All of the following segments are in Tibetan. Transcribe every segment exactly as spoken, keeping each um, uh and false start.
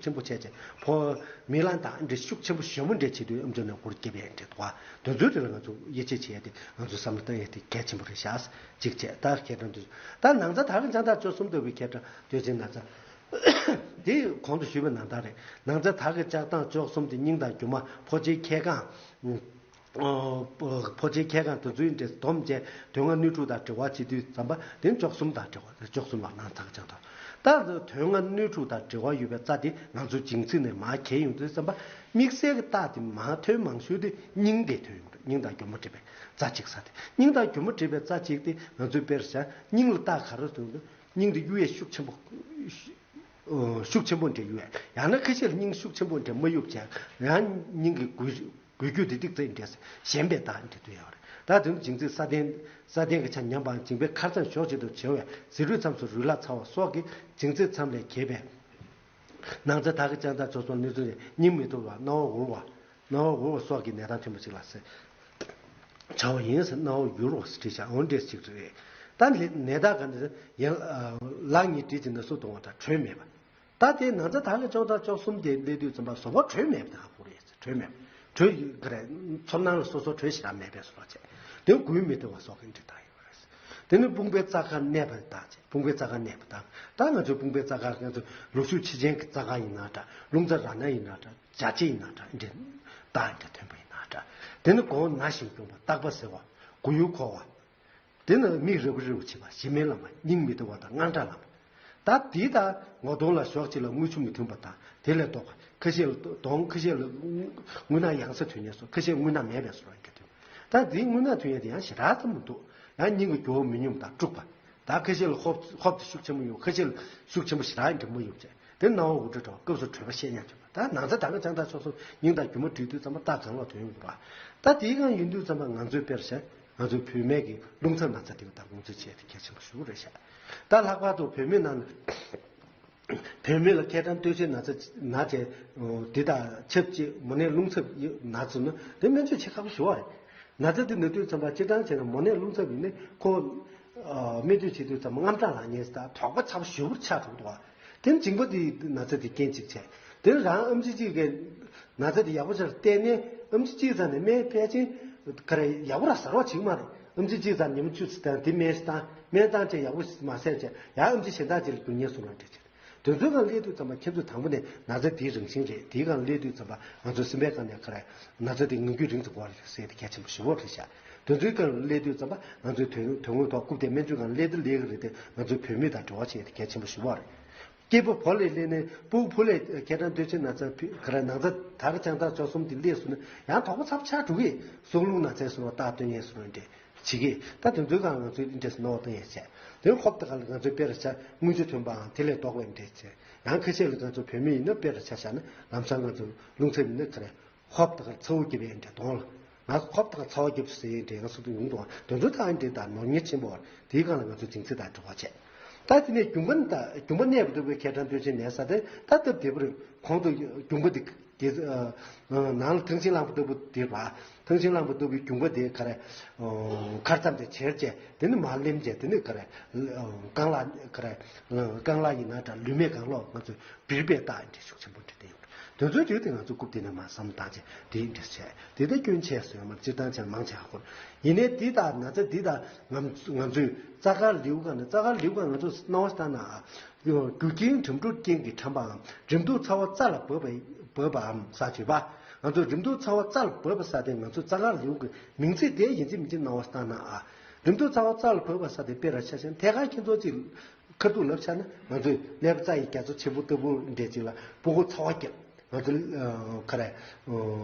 ཆེན་པོ་བྱས་བྱས་ཕོ་མི་ལ་དང་འདྲ་ཤུགས་ཆེན་པོ་ཞོན་པོ་འདྲ་བྱེད་དུས་ཨམ་ཅོག་ནས་སྒུར་སྐྱེ་བའི་འདྲ་འདུག་བ། དེ་ཚོའི་རིགས་ལ་ང་ཚོ་དབྱེ་འབྱེད་བྱེད་ཡ་དེ་ང་ཚོ་བསམ་བློ་བཏང་ཡ་དེ་གལ་ཆེན་པོ་རེད་ཤག་གཅིག་བྱས་ད་ཁྱེད་རང་དུ་ད་ནང་ཚ་ད་གི་ཅང་ད་བཅུ་གསུམ་ལྟ་བུའི་ཁྱེད་རང་དུས་ཆེན་ན་ཚ། དེ་གོང་དུ་ཞུས་པའི་ནང་ལྟར་རེད། ནང་ཚ་དག་གི་ལྕགས་ཐང་བཅུ་གསུམ་དེ་སྙིང་དང་རྒྱུ་མ་ཕོ་ཆེན་ཁལ་གང་། ཕོ་ཆེན་ཁལ་གང་དེ་ཚོའི་འདྲེས་སྡོམ་བཅས་དོན་ལྔ་སྣོད་དྲུག་དང་འབྲེལ་བ་བྱེད་དུས་ཙམ་པ་དེ་བཅུ་གསུམ་དང་འབྲེལ་བ་བཅུ་གསུམ་ལ་ནང་ཚ་ལྕགས་ཐང་། ད་དོན་ལྔ་སྣོད་དྲུག་དང་འབྲེལ་བ་ཡོད་པའི་རྩ་དེ་ང་ཚོ་འཇིང་ཚིག་ནས་མར་གྱེས་ཡོང་དུས་ཙམ་པ་དམིགས་བསལ་གྱི་རྟགས་དེ་མང་ཐོན་མང་ཤོས་དེ་སྙིང་དེ་ཐོན་ཡོང་རེད། སྙིང་དང་རྒྱུ་མ་འདྲེས་པའི་རྩ་གཅིག་ས་དེ་སྙིང་དང་རྒྱུ་མ་འདྲེས་པའི་རྩ་གཅིག་དེ་ང་ཚོའི་དཔེར་བཞག་སྙིང་ལ་རྟགས་ག་རེ་ཐོན་འདུག་སྙིང་དེ་གཡུག་ཡས་ཤུགས་ཆེན་པོ། ཤུགས་ཆེན་པོ་འདྲ་ཡོད། ཡང་ན་ཁ་ཤས་ལ་སྙིང་ཤུགས་ཆེན་པོ་འདྲ་མ་གཡུག་བྱས་ཡང་སྙིང་གི་འགུལ་འགུལ་སྐྱོད་དེ་ཏིག་ཙམ་འདྲ་ཞན་པའི་རྟགས་འདྲ་དུ་ཡོད་རེད། ད་དུང་འཇིང་ཚིག་ས་སྟེང་ས་སྟེང་གི་ཆ་ཉམས་པའམ་འཇིང་པའི་ཁར་ཚང་ཞོག་བྱེད་དུ་བྱེ་བས་ཟི་རུས་མཚམས་སུ་རུས་ལ་ཚ་བ་སོགས་ཀྱིས་འཇིང་ཚིག་མཚམས་ལས་གྱེས་པས། ནང་ཚ་དག་གི་ལྕགས་ཐང་ཚོ་སོང་གནས་ཚུལ་སྙིང་མི་ཐུབ་པ་སྣང་བ་འུར་བ། སྣང་བ་འུར་བ་སོགས་ཀྱི་ནད་རྟགས་ཐོན་པ་ཅིག་ལ་ཟེར། བྱ་བ་ཡིན་ཟེར་སྣང་བ་འུར་བ་ཟེར་བྲིས་བྱ་འོ་འདྲས་ཅིག་རེད། ད་ནད་ནད་རྟགས་ག་འདྲ་ཡང་ལག་གཉིས་བསྒྲིལ་གྱི་ན་ཟུག་གཏོང་བ་དང་དྲོད་མེད་པ། ད་དེ་ན་ཚ་དག་གི་ལྕགས་ཐང་བཅུ་གསུམ་དེ་སླེབས་དུས་ཙམ་པ་གཟུགས་པོ་དྲོད་མེད་པ་དང་ཧ་གོ་རེད་ཟེར་དྲོད་མེད་པ། དྲོད་ག་རེ་ཚོར་སྣང་ལ་སོ་སོ་དྲོད་ཞེ་དྲག་མེད་པའི་བཟོ་འདྲ་བྱས། དེ་འགུལ་མི་ཐུབ་པ་སོགས་ཀྱི་འདྲ་དག་ཡོད་རེད། དེ་ནི་དཔུང་པའི་རྩ་ཁར་གནས་པ་དང་བཅས་དཔུང་པའི་རྩ་ཁར་གནས་པ་དང་ད་ང་ཚོའི་དཔུང་པའི་རྩ་ཁར་ང་ཚོ་ལུག་ཤུགས་ཆེ་ཆེན་གྱི་རྩ་ཁར་ཡིན་ན་འདྲ་རླུང་རྩ་ར་ན་ཡིན་ན་འདྲ། རྒྱ་ཆེ་ཡིན་ན་འདྲ་འདི་འདྲ་རྟགས་འདྲ་ཐོན་པ་ཡིན་ན་འདྲ། དེ་ནི་གོང་ན་ཞིང་གྱོང་པ་རྟག་པ་ཟེར་བ། མགོ་ཡུ་འཁོར་བ། དེ་ནི་མིག་རིལ་བུ་རིལ་བུ་བྱེད་པ་ཞི་མི་ལངས་པ་སྙིང་མི་བདེ་བ་དང་དངངས་སྐྲག་ལངས་པ། ད་དེ་དང་ངོ་གདོང་ལ་ཞོག་ཅིག་ལ་རྔུལ་ཆུ་མི་ཐོན་པ་དང་དེ་ལས་ལྡོག་པ་ཁ་ཤས་ལ་གདོང་ཁ་ཤས་ལ་རྔུལ་ནག་ཡང་སེ་ཐོན་ཉེན་སོགས་ཁ་ཤས་རྔུལ་ནག་མེད་པའི་བཟོ་འདྲ་ཐོན། ད་དེའི་རྔུལ་ནག་ཐོན་ཡས་དེ་ཡང་ཞེ་དྲག་ཙམ་མི་འདུག་ཡང་སྙིང་གི་རྒྱུ་བ་མི་སྙོམས་དང་དཀྲུགས་པ། ད་ཁ་ཤས་ལ་ཧོབ་ཧོབ་དེ་ཤུགས་ཆེན་པོ་ཡོང་ཁ་ཤས་ལ་ཤུགས་ཆེན་པོ་ཞེ་དྲག་འདྲ་མ་ཡོང་བྱས་དེ་སྣང་བ་འུར་སྒྲ་འགྲོ་སྐབས་སུ་དྲོད་པ་བཤད་ཉན་བྱེད་པ། ད་ན་ཚ་ད་ག་ཅང་ད་ཆོག་སོང་སྙིང་དང་རྒྱུ་མ་བྲིས་དུས་ཙམ་པ་རྟགས་གང་ལ་ཐོན་ཡོང་གི་རེད་བ། ད་དེའི་སྒང་ཡིན་དུས་ཙམ་པ་ང་ཚོའི་དཔེར་བཞག་ང་ཚོའི་བུད་མེད་ཀྱི་རླུང་ཚབ་ན་ཚ་དེ་བ་དང་རླུང་ཚབ་བྱས་དེ་གལ་ཆེན་པོ་ཞེ་པོ་རེད་ཤག་ད་ལྷག་པར་དུ་བུད་མེད་ནང་ནས། བུད་མེད་ལ་སྐད་གྲང་སྟོད་ཆས་ན་ཚ་ན་བྱས་འདི་དང་ཆབས་ཅིག་མོ་ནད་རླུང་ཚབ་ན་ཚུལ་ན་དེ་སྨན་བཅོས་བྱེད་ཁག་པོ་ཞུ་བ་རེད། ན་ཚ་དེ་ན་དུས་ཙམ་པ་སྤྱིར་བཏང་བྱས་ན་མོ་ནད་རླུང་ཚབ་ཡིན་ནི་ཁོ་སྨན་བཅོས་བྱེད་དུས་ཙམ་པ་དངངས་སྐྲག་ལངས་ཉེན་དང་དོགས་པ་ཚ་པོ་ཞེ་པོ་ཆགས་འགྲོ་འདུག་བ། དེ་ནི་འཇིང་པ་དེ་ན་ཚ་དེ་རྐྱེན་གཅིག་བྱས། དེ་ནི་རང་ཨེམ་ཆི་གཅིག་གིས་ན་ཚ་དེ་ཡག་པོ་ཆགས་བལྟས་ནས་ཨེམ་ཆི་གཅིག་ཙམ་ནས་སྨན་ཕལ་ཆེར་ག་རེ་ཡག་པོ་ར་ཟ་རོགས་བྱེད་ཀྱི་མ་རེད། ཨེམ་ཆི་གཅིག་ཙམ་ཉི་མ་བཅུ་ཙམ་དེ་སྨན་ཞིག་བཏང་སྨན་བཏང་བྱས་ཡག་པོ་མ་ཟས་བྱས་ཡང་ཨེམ་ཆི་གཞན་དག་ཅིག་ལ་འགྱུར་ཉེན་སོང་བ་འདྲ་བྱས། དེ་ཚོའི་སྒང་སླེབས་དུས་ཙམ་པ་ཁྱེད་ཚོས་དང་པོ་ནས་ན་ཚ་དེའི་རང་བཞིན་རེད། དེའི་སྒང་སླེབས་དུས་ཙམ་པ་ང་ཚོ་སེམས་པའི་སྒང་ནས་ག་རེ་ན་ཚ་དེ་ངང་རྒྱུད་རིང་དུ་འགོར་རེད་ཟེར་དེ་གལ་ཆེན་པོ་ཞེ་པོ་རེད་ཤག་དེ་ཚོའི་སྒང་སླེབས་དུས་ཙམ་པ་ང་ཚོའི་དོན་དོན་དངོས་ཐོག་རྐུབ་སྟེགས་སྨན་བཅོས་སྒང་སླེབས་དུས་སླེབས་ཀྱི་རེད་དེ་ང་ཚོའི་བུད་མེད་དང་འབྲེལ་བ་བྱས་དེ་གལ་ཆེན་པོ་ཞེ་པོ་རེད། སྐྱེས་བུ་ཕོ་ལས་སླེབས་ནས་སྤུ་གུ་ཕོ་ལས་སྐད་གྲགས་འདོད་ཆེན་ན་ཚ་ཕི་ག་རེ་ན་ཚ་དར་ཅང་དར་ཆོག་གསུམ་དེ་སླེབས་སོང་ན་ཡང་དོགས་པ་ཚབས་ཆགས་འགྲོ་གི་སྲོག་རླུང་ན་ཚའི་སོང་བ་རྟགས་སྟོན་ཡས་སོང་བ་འདྲ། བྱེད་ཀྱི། ད་དེ་ཚོའི་སྒང་ང་ཚོའི་ཨིན་ཊེ་རེ་སི་ནོར་བཏང་ཡས་བྱས། དེ་ཧོབ་ཏེ་ག་ལ་ང་ཚོའི་དཔེ་ར་ཆ་རྔུལ་ཆུ་ཐོན་པའང་དེ་ལས་ལྡོག་པའི་ཨིན་ཊེ་རེ་སི་བྱས། ཡང་ཁ་ཤས་ལ་ང་ཚོ་བོད་མི་ཡིན་ན་དཔེ་ར་ཆ་བཞག་ན་ལམ་སང་ང་ཚོ་རླུང་ཚབ་ཡིན་ན་ག་རེ། ཧོབ་ཏེ་ག་ལ་ཚ་བོ་སྐྱེས་པའི་ཨིན་ཊེ་རེ་གདོང་ལ། ང་ཚོ་ཧོབ་ཏེ་ག་ལ་ཚ་བོ་སྐྱེས་པ་ཟེར་ཨིན་ཊེ་རེ་ང་ཚོ་ཡོང་དུས་དེ་ཚོ་ད་ཨིན་ཊེ་རེ་ད་ནོར་ཉེན་ཆེན་པོ་བར་དེའི་སྒང་ལ་ང་ཚོ་འཇིང་ཚིག་དང་འབྲེལ་བ་བྱས། ད་དེ་ནས་རྒྱུན་པ་ད་རྒྱུན་པ་གནས་པ་ལྟ་བུའི་ཁ་གྲངས་སྟོན་ཆེན་ནས་ས་དེ་ད་སྟབས་བདེ་པོ་རེད། གོང་དུ་རྒྱུན་པ་དེ། དེ་ནང་ལ་ཐང་ཆེན་གླང་པོ་ལྟ་བུ་དེ་ར། ཐང་ཆེན་གླང་པོ་ལྟ་བུའི་རྒྱུན་པ་དེ་ག་རེ། ཁར་ཙམ་དེ་བྱེར་བྱས་དེ་ནི་མར་ལེམ་བྱས་དེ་ནི་ག་རེ། རྐང་ལག་ག་རེ། རྐང་ལག་ཡིན་ན་འདྲ་ལུས་མེད་གང་ལོག་ང་ཚོས་བིར་པའི་རྟགས་འདྲ་ཤུགས་ཆེན་པོ་འདྲ་དེ་ཡོད། དེ་ཚོའི་དུས་དེ་ང་ཚོ་རྐུབ་དེ་ནས་མར་བསམ་བཏང་བྱས་དེ་འདྲ་བྱས་དེ་ལྟ་སྐྱོན་ཆེ་སོང་ཡང་མར་སྤྱིར་བཏང་བྱས་མང་ཆེ་ཧ་གོ། ཡིན་ནའི་དེ་དག་ན་ཚ་དེ་དག་ང་ང་ཚོས་རྩ་ཁར་ལེའུ་གང་ནས་རྩ་ཁར་ལེའུ་གང་ང་ཚོས་སྣང་བ་བཏང་ན། རྒྱུ་རྐྱེན་འགྲིམ་འགྲུལ་རྐྱེན་གྱིས་འཁྲམ་པའམ་རིམས་དུག་ཚ་བ་རྩ་ལ་བབས་པ་བབས་པའམ་ས་བྱེད་པ། ང་ཚོ་རིམས་དུག་ཚ་བ་རྩ་ལ་བབས་པ་ས་དེ་ང་ཚོ་རྩ་ཁར་ལེའུ་གི་མིང་ཚིག་དེ་ཡིན་གཅིག་མིན་གཅིག་སྣང་བ་བཏང་ན་ཨ། རིམས་དུག་ཚ་བ་རྩ་ལ་བབས་པ་ས་དེ་དཔེ་ར་ཆ་བཞག་ཐད་ཀར་ཁྱེད་ཚོ་གཅིག་ཁ་ཐུག་ལབ་ཆ་ན་ང་ཚོས་ཀླད་པ་རྩ་ཡི་རྒྱ་མཚོ་ཆེན་པོ་ལྟ་བུ་འདྲས་གཅིག་ལ་སྤུ་གུ་ཚ་བ་བརྒྱབ། ང་ཚོ་ག་རེ།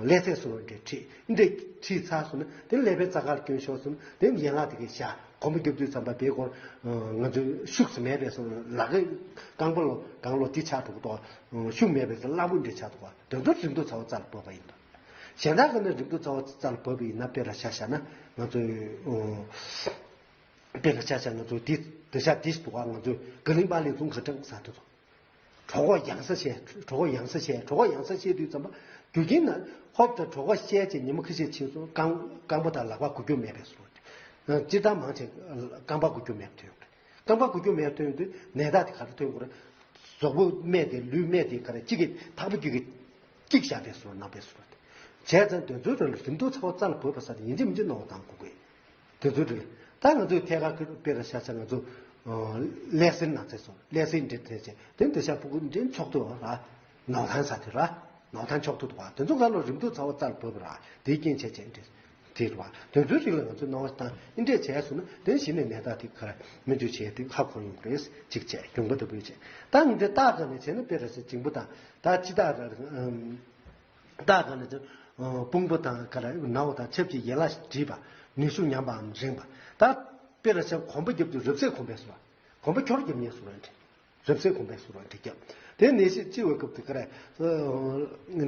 ཀླད་ཚད་སོང་བ་འདྲས་ཁྲིད་འདྲས་ཁྲིད་ཚར་སོང་ན་དེ་ཀླད་པའི་རྩ་ཁར་སྐྱོན་ཤོར་སོང་ན་དེ་ཡན་ལག་དེ་གའི་བཞག་གོམ་པ་རྒྱབ་དུས་ཙམ་པ་དེའི་སྐོར་ང་ཚོའི་ཤུགས་སུ་མེད་པའི་སོང་ལག་གི་རྐང་པ་ལོ་རྐང་ལོ་དེ་ཆགས་འགྲོ་གི་འདུག་ཤུགས་མེད་པའི་སླ་པོ་འདྲ་ཆགས་འདུག་དེ་ཚོ་རིམས་དུག་ཚ་བ་རྩ་ལ་བབས་པ་ཡིན་འདུག་གཞན་དག་གི་ནི་རིམས་དུག་ཚ་བ་རྩ་ལ་བབས་པ་ཡིན་ན་དཔེ་ར་ཆ་བཞག་ན་ང་ཚོའི་དཔེ་ར་ཆ་བཞག་ང་ཚོ་དེ་དེ་ཆ་དེ་འདུག་ང་ཚོའི་དགའ་གླིང་པ་ལི་ཚུང་ག་གྲངས་ས་དེ་ཚོ། གྲོད་ཁོག་ཡང་ས་བཤལ། གྲོད་ཁོག་ཡང་ས་བཤལ། གྲོད་ཁོག་ཡང་ས་བཤལ་དུས་ཙམ་པ། རྒྱུ་རྐྱེན་ན་ཧོབ་ཏེ་གྲོད་ཁོག་བཤལ་བྱས་ཉི་མ་ཁ་ཤས་ཕྱིན་སོང་རྐང་རྐང་པ་དང་ལག་པ་འགུལ་སྐྱོད་མེད་པའི་སོང་། སྤྱིར་བཏང་མང་ཆེ་རྐང་པ་འགུལ་སྐྱོད་མེད་པ་ཐོན་ཡོང་རེད། རྐང་པ་འགུལ་སྐྱོད་མེད་པ་ཐོན་ཡོང་དུས་ནད་རྟགས་དེ་ག་རེ་ཐོན་དགོས་རེད། གཟུགས་པོ་སྨད་དེ་ལུས་སྨད་དེ་ག་རེ་གཅིག་གི་ཐག་པ་གཅིག་གི་གཅིག་བཞག་པའི་བཟོ་ནང་པའི་བཟོ་རེད། བྱས་ཙང་དེ་ཚོའི་རིང་ལ་རིམ་གྲོ་ཚ་བ་རྩ་ལ་བབས་པ་ས་དེ་ཡིན་གཅིག་མིན་གཅིག་རྣ་བ་གཏོང་དགོས་ཀྱི། དེ་ཚོའི་རིང་ལ་ད་ང་ཚོའི་ཐད་ཀར་དཔེར་ན་ཆ་བཞག་ང་ཚོ་ཀླད་སྲིན་ན་ཚ་བཟོ་ཀླད་སྲིན་འདྲེ་དེ་བྱས་དེ་འདི་ཤ་ཕྲུ་གུ་འདྲེ་མཆོག་ཏུ་ར་ནག་ཐང་ས་དེ་ར་ནག་ཐང་མཆོག་ཏུ་འདུག་བ། དེ་ཚོ་ག་ལ་རིམ་གྲོ་ཚ་བ་རྩ་ལ་བབས་པ་ར་དེའི་རྐྱེན་བྱས་བྱས་འདྲེ། དེ་རེད་བ། དེ་ཚོའི་རིགས་ལ་ང་ཚོས་སྣང་བ་བཏང་ཨེ་འདྲས་བྱས་སོང་ན་དེ་གཞི་ནས་ནད་རྟགས་དེ་ག་རེ་སྨན་བཅོས་བྱས་དེ་ཧ་གོ་ཡོང་གི་རེད་གཅིག་བྱས་གྱོང་པོ་ལྟ་བུའི་བྱས་ད་ངས་འདི་རྟགས་ག་ནས་བྱས་ན་དཔེ་ར་ཟེར་འཇིང་པོ་དང་ད་ཅི་རྟགས་ར་རྟགས་ག་ནས་བྱས་དཔུང་པ་དང་ག་རེ་ན་བ་དང་ཆབས་ཅིག་ཡན་ལག་བྲིས་པ་ནུས་ཤུགས་ཉམས་པའམ་རིང་བ་ད་དཔེ་ར་ཟེར་གོམ་པ་རྒྱབ་དུས་རབ་གསལ་གོམ་པས་སོ་བ་གོམ་པ་འཁྱོར་རྒྱབ་ཉེས་སོ་བ་འདྲ། རབ་གསལ་གོམས་པའི་སུ་རང་འགྲིག་ཀྱང་། དེ་ནད་གཞི་ལྕི་བའི་སྐབས་དེ་ག་རེ།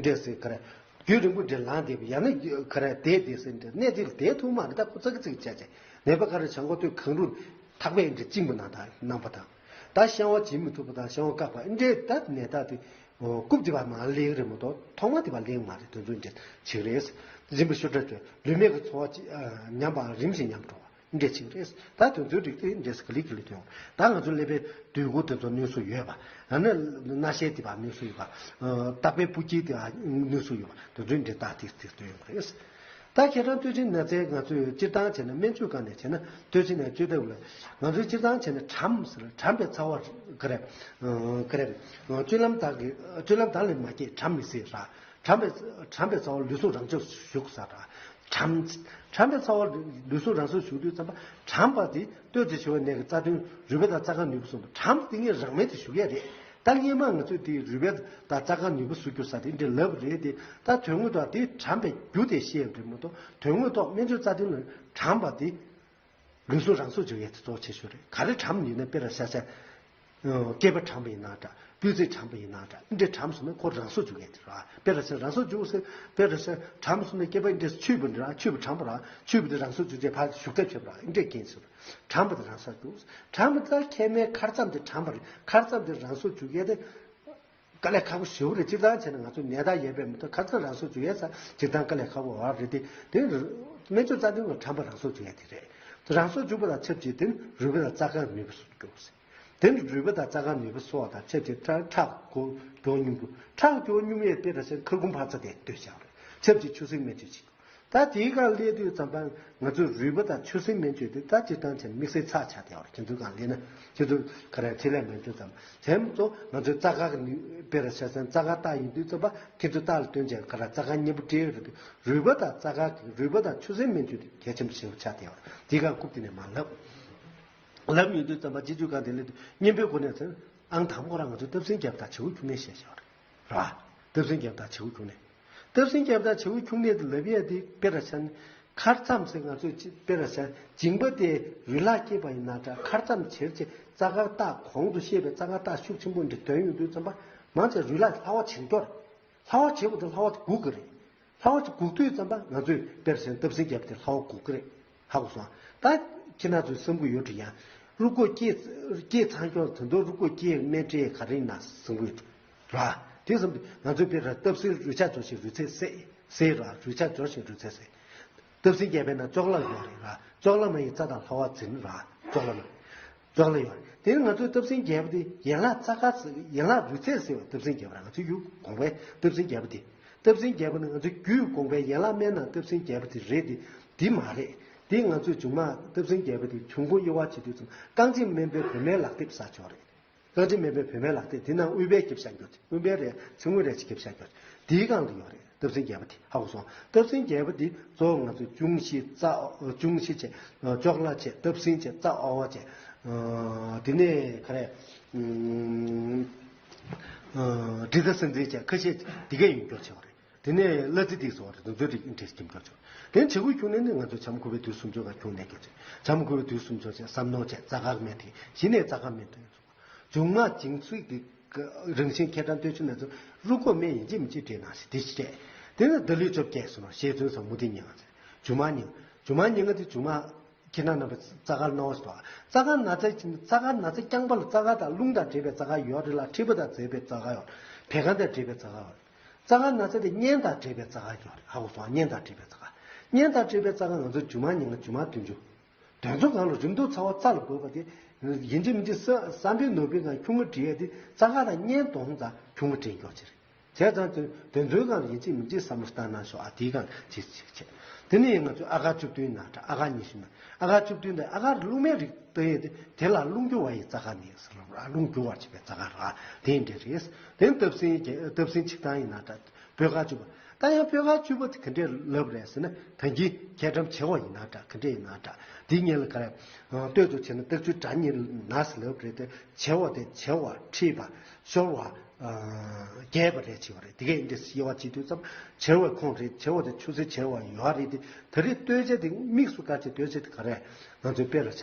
འདྲེས་སེ་ག་རེ། རྒྱུན་རིང་པོ་འདྲེ་ལངས་བསྡད་པ་ཡང་ན་ག་རེ་བསྡད་བསྡད་སེ་འདྲེ་གནས་དེ་ལ་བསྡད་ཐུབ་མ་རེད་ད་ཁོ་ཙག་གི་ཙིག་བྱས་བྱས་ནད་པ་ག་རེ་བྱང་གོ་ཐོས་གང་རུང་ཐག་པས་འདྲེ་བཅིངས་པ་ན་ད་གནང་པ་དང་། ད་བཤང་བ་བྱེད་མི་ཐུབ་པ་དང་བཤང་བ་བཀག་པ་འདྲེ་ད་ནད་རྟགས་དེ། རྐུབ་དེ་བ་མ་ལེགས་རེད་མ་གཏོགས་ཐོག་མ་དེ་བ་ལེགས་མ་རེད་དེ་ཚོ་འདྲེ་བྱེད་རེད། རིམ་པ་ཤོ་ཁྲ་ཁྲོད་ལུས་མེད་ཀྱི་འཚོ་བ་ཅི་ཉམས་པའང་རིམ་བཞིན་ཉམས་འགྲོ་བ། འདྲེ་ཆིག་རེད། ད་དོན་ཚུལ་རིགས་དེ་འདྲེས་ག་ལི་ག་ལི་དོན། ད་ང་ཚོ་ཀླད་པའི་སྡོད་སྒོ་དེ་ཚོ་གནོད་སོ་ཡོད་པ། ཡང་ན་སྣ་ཤལ་དེ་བ་གནོད་སོ་ཡོད་པ། ལྟག་པའི་སྤུ་སྐྱེས་དེ་བ་གནོད་སོ་ཡོད་པ་དེ་ཚོའི་འདྲེ་རྟགས་དེ་དེ་སྟོན་ཡོང་གི་རེད། ད་ཁྱེད་རང་སྟོད་ཆེན་ན་ཚའི་ང་ཚོས་སྤྱིར་བཏང་བྱས་ན་སྨན་བཅོས་སྒང་ནས་བྱས་ན་སྟོད་ཆེན་ནས་བཅོས་ཐབས་ལ་ང་ཚོས་སྤྱིར་བཏང་བྱས་ན་གྲམ་ཟེར་གྲམ་པའི་ཚ་བ་ག་རེ་ག་རེ་སྤྱོད་ལམ་དག་གི་སྤྱོད་ལམ་དག་ལས་མ་སྐྱེས་གྲམ་མི་སྲིད་ར། གྲམ་པའི་གྲམ་པའི་ཚ་བ་ལུས་ཟུངས་རང་ཕྱོགས་ཞུགས་ས་ར། གྲམ། གྲམ་པའི་ཚ་བ་ལུས་ཟུངས་རང་སོར་ཞུགས་དུས་ཙམ་པ་གྲམ་པ་དེ་སྟོད་དེ་ཞུ་བའི་ནད་ཀྱི་རྩ་དོན་རུས་པ་དང་རྩ་ཁ་ནུས་པ་གསུམ་པ་གྲམ་དེ་ངས་རང་མལ་དུ་ཞུགས་ཡས་རེད། ད་སྔས་མ་ང་ཚོས་དེ་རུས་པ་དང་རྩ་ཁ་ནུས་པ་གསོ་རྒྱུ་ས་དེ་འདྲ་ལབ་རེད་དེ་ད་དོན་དངོས་ཐོག་དེ་གྲམ་པའི་རྒྱུ་དེ་ཤེས་ཡོད་རེད་མ་གཏོགས་དོན་དངོས་ཐོག་སྨན་བཅོས་རྩ་དོན་ལ་གྲམ་པ་དེ། ལུས་ཟུངས་རང་སོར་འཇུག་ཡས་དེ་གཙོ་ཆེ་ཤོས་རེད། ག་རེ་གྲམ་ཡིན་ན་དཔེར་ན་ཤ་ཤ། སྐེད་པ་གྲམ་པ་ཡིན་ན་འདྲ། སྤུས་ཚད་གྲམ་པ་ཡིན་ན་འདྲ། འདྲ་གྲམ་སོང་ན་ཁོ་རང་སོར་འཇུག་ཡས་དེ་ར། དཔེར་ན་ཤ་རང་སོར་འཇུག་ཟེར་དཔེར་ན་ཤ་གྲམ་སོང་ན་སྐེད་པ་འདྲ་ཆུད་པ་འདྲ་ཆུད་པ་གྲམ་པ་ར་ཆུད་པ་དེ་རང་སོར་འཇུག་བྱས་ཕར་ཞུགས་ཐབས་བྱེད་པ་ར་འདྲ་རྐྱེན་ཟེར། གྲམ་པ་དེ་རང་སོར་འཇུག་གྲམ་པ་དེ་ཁེ་མའི་ཁར་རྩམ་དེ་གྲམ་པ་རེད་ཁར་རྩམ་དེ་རང་སོར་འཇུག་ཡས་དེ། དཀའ་ལས་ཁག་པོ་ཞེ་པོ་རེད། སྤྱིར་བཏང་བྱས་ན་ང་ཚོ་ནད་རྟགས་ཡོད་པའི་མི་ཐོག་ཁ་སང་རང་སྲོག་བཅད་ཡས་ས་སྤྱིར་བཏང་དཀའ་ལས་ཁག་པོ་བ་རེད་དེ་དེ་སྨན་བཅོས་རྩ་དོན་ལ་གྲམ་པ་རང་སྲོག་བཅད་ཡས་དེ་རེད། རང་སྲོག་བཅད་པ་དང་ཆབས་ཅིག་དེ་རུས་པ་དང་རྩ་ཁ་ནུས་པ་གསོ་རྒྱུ་ཟེར། དེ་རུས་པ་དང་རྩ་ཁ་ནུས་པ་གསོ་བ་དང་ཆབས་ཅིག་ཁྲག་ཁྲག་འགྱོ་མྱོང་རྒྱུ་ཁྲག་འགྱོ་མྱོང་ཡས་དཔེ་ར་ཤ་ཁ་ཁུང་འཕར་ཚ་དེ་ལྟོས་བྱ་བ་རེད། ཆབས་ཅིག་ཆུ་སྲིན་སྨན་བཅོས་བྱེད་རྒྱུ། ད་དེའི་སྒང་སླེབས་དུས་ཙམ་པ་ང་ཚོས་རུས་པ་དང་ཆུ་སྲིན་སྨན་བཅོས་དེ་ད་སྤྱིར་བཏང་བྱས་ན་དམིགས་བསལ་ཚར་ཆགས་བསྡད་པ་རེད། ཁྱེད་ཚོའི་སྒང་སླེབས་ན་ཁྱེད་ཚོ་ག་རེ་ཚེ་ལས་མ་འཇོག་ཙམ་དེ་མ་གཏོགས་ང་ཚོའི་རྩ་ཁ་གི་ནུས་དཔེ་ར་ཤ་ཟན་རྩ་ཁ་རྟགས་ཡིན་དུས་ཙམ་པ་ཁྱེད་ཚོ་རྟགས་ལ་སྟོན་བྱས་ག་རེ་རྩ་ཁ་མཉེན་པོ་སྤྲད་ཡོད་རེད་དེ་རུས་པ་དང་རྩ་ཁ་གི་རུས་པ་དང་ཆུ་སྲིན་སྨན་བཅོས་དེ་གལ་ཆེན་པོ་ཞེ་པོ་ཆགས་བསྡད་པ་རེད། དེའི་སྒང་རྐུབ་དེ་ནས་མར་ལབ་ལབ་ཡོང་དུས་ཙམ་པ་སྤྱི་སྤྱོད་སྒང་དེ་སླེབས་དུས་གཉེན་པོའི་སྒོ་ནས་ཟེར་ཨང་དང་པོ་རང་ང་ཚོས་སྟབས་ཟིན་རྒྱབ་དང་བྱེའུ་ཁྱུང་ནད་བཤད་བཞག་པ་རེད། ར། སྟབས་ཟིན་རྒྱབ་དང་བྱེའུ་ཁྱུང་ནད། སྟབས་ཟིན་རྒྱབ་དང་བྱེའུ་ཁྱུང་ནད་དེ་ལབ་ཡས་དེ་དཔེ་ར་ཤ་ནི་ཁར་རྩམ་ཟེར་ང་ཚོས་ཅི་དཔེ་ར་ཤ་འཇིང་པ་དེ་རུས་ལག་སྐྱེས་པ་ཡིན་ན་འདྲ་ཁར་རྩམ་བྱེར་ཅེས་རྩ་ཁ་རྟགས་གོང་དུ་བཤད་པའི་རྩ་ཁ་རྟགས་ཤུགས་ཆེན་པོ་འདི་འདོན་ཡོང་དུས་ཙམ་པ་མང་ཆེ་རུས་ལག་ལྷ་བ་བྱེར་སྐྱོར། ལྷ་བ་བྱེར་བ་དེ་ལྷ་བ་དེ་སྒུག་གི་རེད། ལྷ་བ་དེ་སྒུག་དུས་ཙམ་པ་ང་ཚོས་དཔེ་ར་ཤ་ནི་སྟབས་ཟིན་རྒྱབ་དེ་ལྷ་བ་སྒུག་གི་རེད། ཧ་གོ་སོང་། ད་ཁྱེད་རང་ཚོས་བསམ་གྱི་ཡོད་དྲི་ཡ། རུས་ཁོག་སྐྱེས་སྐྱེས་ཚང་སྐྱོང་དེ་ཚོ་རུས་ཁོག་སྐྱེས་སྨན་སྤྲད་ག་རེ་ཡིན་ན་བསམ་གྱི་ཡོད་དྲི་ར། དེ་བསམ་དུས་ང་ཚོས་དཔེ་ར་སྟབས་ཟིན་རུས་ཆག་འཇོག་ཞིང་རུས་ཚད་བསྲེ་བསྲེ་ར་རུས་ཆག་འཇོག་ཞིང་རུས་ཚད་བསྲེ། སྟབས་ཟིན་རྒྱབ་པས་ན་ཅོག་ལ་ཡོད་རེད་ར་ཅོག་ལ་མ་ཡིན་རྩ་དང་ལྷ་བ་འཛིན་ར་ཅོག་ལ་མ། ཅོག་ལ་ཡོད་རེད། དེ་ནི་ང་ཚོས་སྟབས་ཟིན་རྒྱབ་དེ་ཡན་ལག་རྩ་ཁ་ཟེར་ཡན་ལག་རུས་ཚད་ཟེར་བ་སྟབས་ཟིན་རྒྱབ་ར་ང་ཚོས་རྒྱུད་དགོངས་པའི་སྟབས་ཟིན་རྒྱབ་དེ། སྟབས་ཟིན་རྒྱབ་པ་ནི་ང་ཚོའི་རྒྱུད་དགོངས་པའི་ཡན་ལག་སྨན་ནང་སྟབས་ཟིན་རྒྱབ་པ་དེ་རེད་དེ། འདི་མ་རེད། འདི་ང་ཚོའི་མཇུག་མ་སྟབས་ཟིན་རྒྱབ་པ་དེ་འབྱུང་ཁུངས་དབྱེ་བ་བྱེད་དུས་ཙམ་རྐང་རྗེས་སྨན་པའི་བོད་སྨན་ལག་དེབ་ཟེར་ཅིག་ཡོད་རེད། རྐང་རྗེས་སྨན་པའི་བོད་སྨན་ལག་དེབ་དེ་ནང་དབུས་པའི་རྒྱབ་བཞག་ཡོད་དེ་དབུས་པའི་རེད་ཚིག་ངོས་རེད་ཅེས་རྒྱབ་བཞག་ཡོད་དེ་དེའི་སྒང་ལ་ཡོད་རེད། སྟབས་ཟིན་རྒྱབ་པ་དེ་ཧ་གོ་སོང་། སྟབས་ཟིན་རྒྱབ་པ་དེ་གཙོ་བོ་ང་ཚོའི་ཅུང་ཤེས་རྩ་ཅུང་ཤེས་བྱས་ཅོག་ལ་བྱས་སྟབས་ཟིན་བྱས་རྩ་ཨ་བ་བྱས་དེ་ནས་ག་རེ་དྲི་ཟ་སྲིན་འཛིན་བྱས་ཁ་ཤས་དེ་གས་ཡོང་རྒྱུ་ཆེ་བ་རེད། དེ་ནས་གླ་རྩི་དེ་སོགས་རེད་དུང་ཚོད་རིགས་འདྲེས་ཁྱིམ་སྐྱོར་བྱུང་། དེ་བྱེད་སྒོ་ཁྱུང་ནས་ནི་ང་ཚོ་བྱམས་མགོན་པོའི་དུས་སུམ་ཅུ་ག་ཁྱུང་ནས་སྐྱོར་ཚེ་བྱམས་མགོན་པོའི་དུས་སུམ་ཅུ་བྱས་བསམ་མནོ་བྱས་རྩ་ཁ་སྨན་དེ་གཞི་ནས་རྩ་ཁ་སྨན་དུ་ཡོང་སོང་། མཇུག་མ་འཇིང་ཚིག་གི་རང་བཞིན་ཁྱད་གྲགས་སྟོན་ཆུ་ནས་ཚོ་རུ་ཀོ་སྨན་ཡིན་གཅིག་མིན་གཅིག་སྤྲད་ན་ཞེས་དེ་ཞིག་སྤྲད། དེ་ནི་ད་ལུས་བཅོ་བརྒྱད་སོང་ཞེས་ཚོན་སོང་མུ་ཏིག་ཉིན་ང་ཚེ་མཇུག་མ་ཉིན་མཇུག་མ་ཉིན་ང་དེ་མཇུག་མ། ཁྱེད་རང་རྣམ་པ་རྩ་དཀར་ནོ་སྟོ། རྩ་དཀར་ན་ཚ་ཅིག་རྩ་དཀར་ན་ཚ་རྐྱང་པ་ལ་རྩ་དཀར་དང་རླུང་དང་འདྲེས་པའི་རྩ་དཀར་ཡོད་རེད་ལ་མཁྲིས་པ་དང་འཛེགས་པའི་རྩ་དཀར་ཡོད་རེད། བད་ཀན་དང་འདྲེས་པའི་རྩ་དཀར་ཡོད་རེད། རྩ་དཀར་ན་ཚ་དེ་གཉན་དང་འདྲེས་པའི་རྩ་དཀར་ཡོད་རེད་ཧ་གོ་སོང་ང་གཉན་དང་འདྲེས་པའི་རྩ་དཀར། གཉན་དང་འདྲེས་པའི་རྩ་དཀར་ང་ཚོ་རྒྱུ་མ་ཉིན་ལ་རྒྱུ་མ་བདུན་ཅུ། དོན་ཚོ་གང་ལ་རིམ་གྲོ་ཚ་བ་རྩ་ལ་བབས་པ་དེ་ ཡིན་གཅིག་མིན་གཅིག་ས་བསམ་པའི་ནོར་བུའི་སྒང་ཁྱུང་ངུ་བྲིས་ཡས་དེ་རྩྭ་ཁ་དང་གཉེན་དོན་དང་ཁྱུང་ངུ་བྲིས་མགྱོགས་ཆེ་རེད། བྱས་ཙང་དེ་དེ་ཚོའི་སྒང་ལ་ཡིན་གཅིག་མིན་གཅིག་བསམ་བློ་བཏང་གནང་ཤོག་ཨ། དེའི་སྒང་ཅིག་ཅིག་བྱས། དེ་ནས་ང་ཚོས་ཨ་ག་བཅུ་བདུན་ན་འདྲ། ཨ་ག་ཉི་ཤུ་ན། ཨ་ག་བཅུ་བདུན་དེ་ཨ་ག་རླུང་མེ་རིགས་ལྟ་ཡས་དེ་དེ་ལ་རླུང་རྒྱུ་བ་ཡི་རྩྭ་ཁ་ནི་ཟེར་ལ་རླུང་རྒྱུ་བར་བྱེད་པའི་རྩྭ་ཁ་ར་དེ་འདྲ་རེད། དེ་སྟབས་སེང་སྟབས་སེང་ཆིག་སྟངས་ཡིན་ན་འདྲ། སྤོས་ཁ་བཅུ་པ། ད་ཡང་སྤོས་ཁ་བཅུ་པ་དེ་ག་འདྲས་ལབ་རེད་ཟེར་ན། ད་གིན་ཁྱད་གྲམ་བྱེ་བ་ཡིན་ན་འདྲ། ག་འདྲས་ཡིན་ན་འདྲ། དེ་སྔོན་ལ་ག་རེ། སྟོད་དུ་བྱས་ན་སྟག་ཆུ་དགྲ་གཉེན་ན་ཟེར་ལབ་རེད་དེ། བྱེ་བ་དེ་བྱེ་བ་མཁྲིས་པ་ཤོར་བ་རྒྱས་པ་རེད་བྱེད་པ་རེད། དེ་གས་འདྲས་དབྱེ་བ་བྱེད་དུས་ཙམ་བྱེ་བའི་ཁོངས་རེད། བྱེ་བ་དེ་ཆུ་སེར་བྱེ་བ་ཡོད་རེད་དེ། ད་རེས་སྟོད་ཆ་དེ་དམིགས་སུ་བཀར་བྱས་སྟོད་ཆ་དེ་ག་རེ། ང་ཚོའི་དཔེ་ལ་ཆ་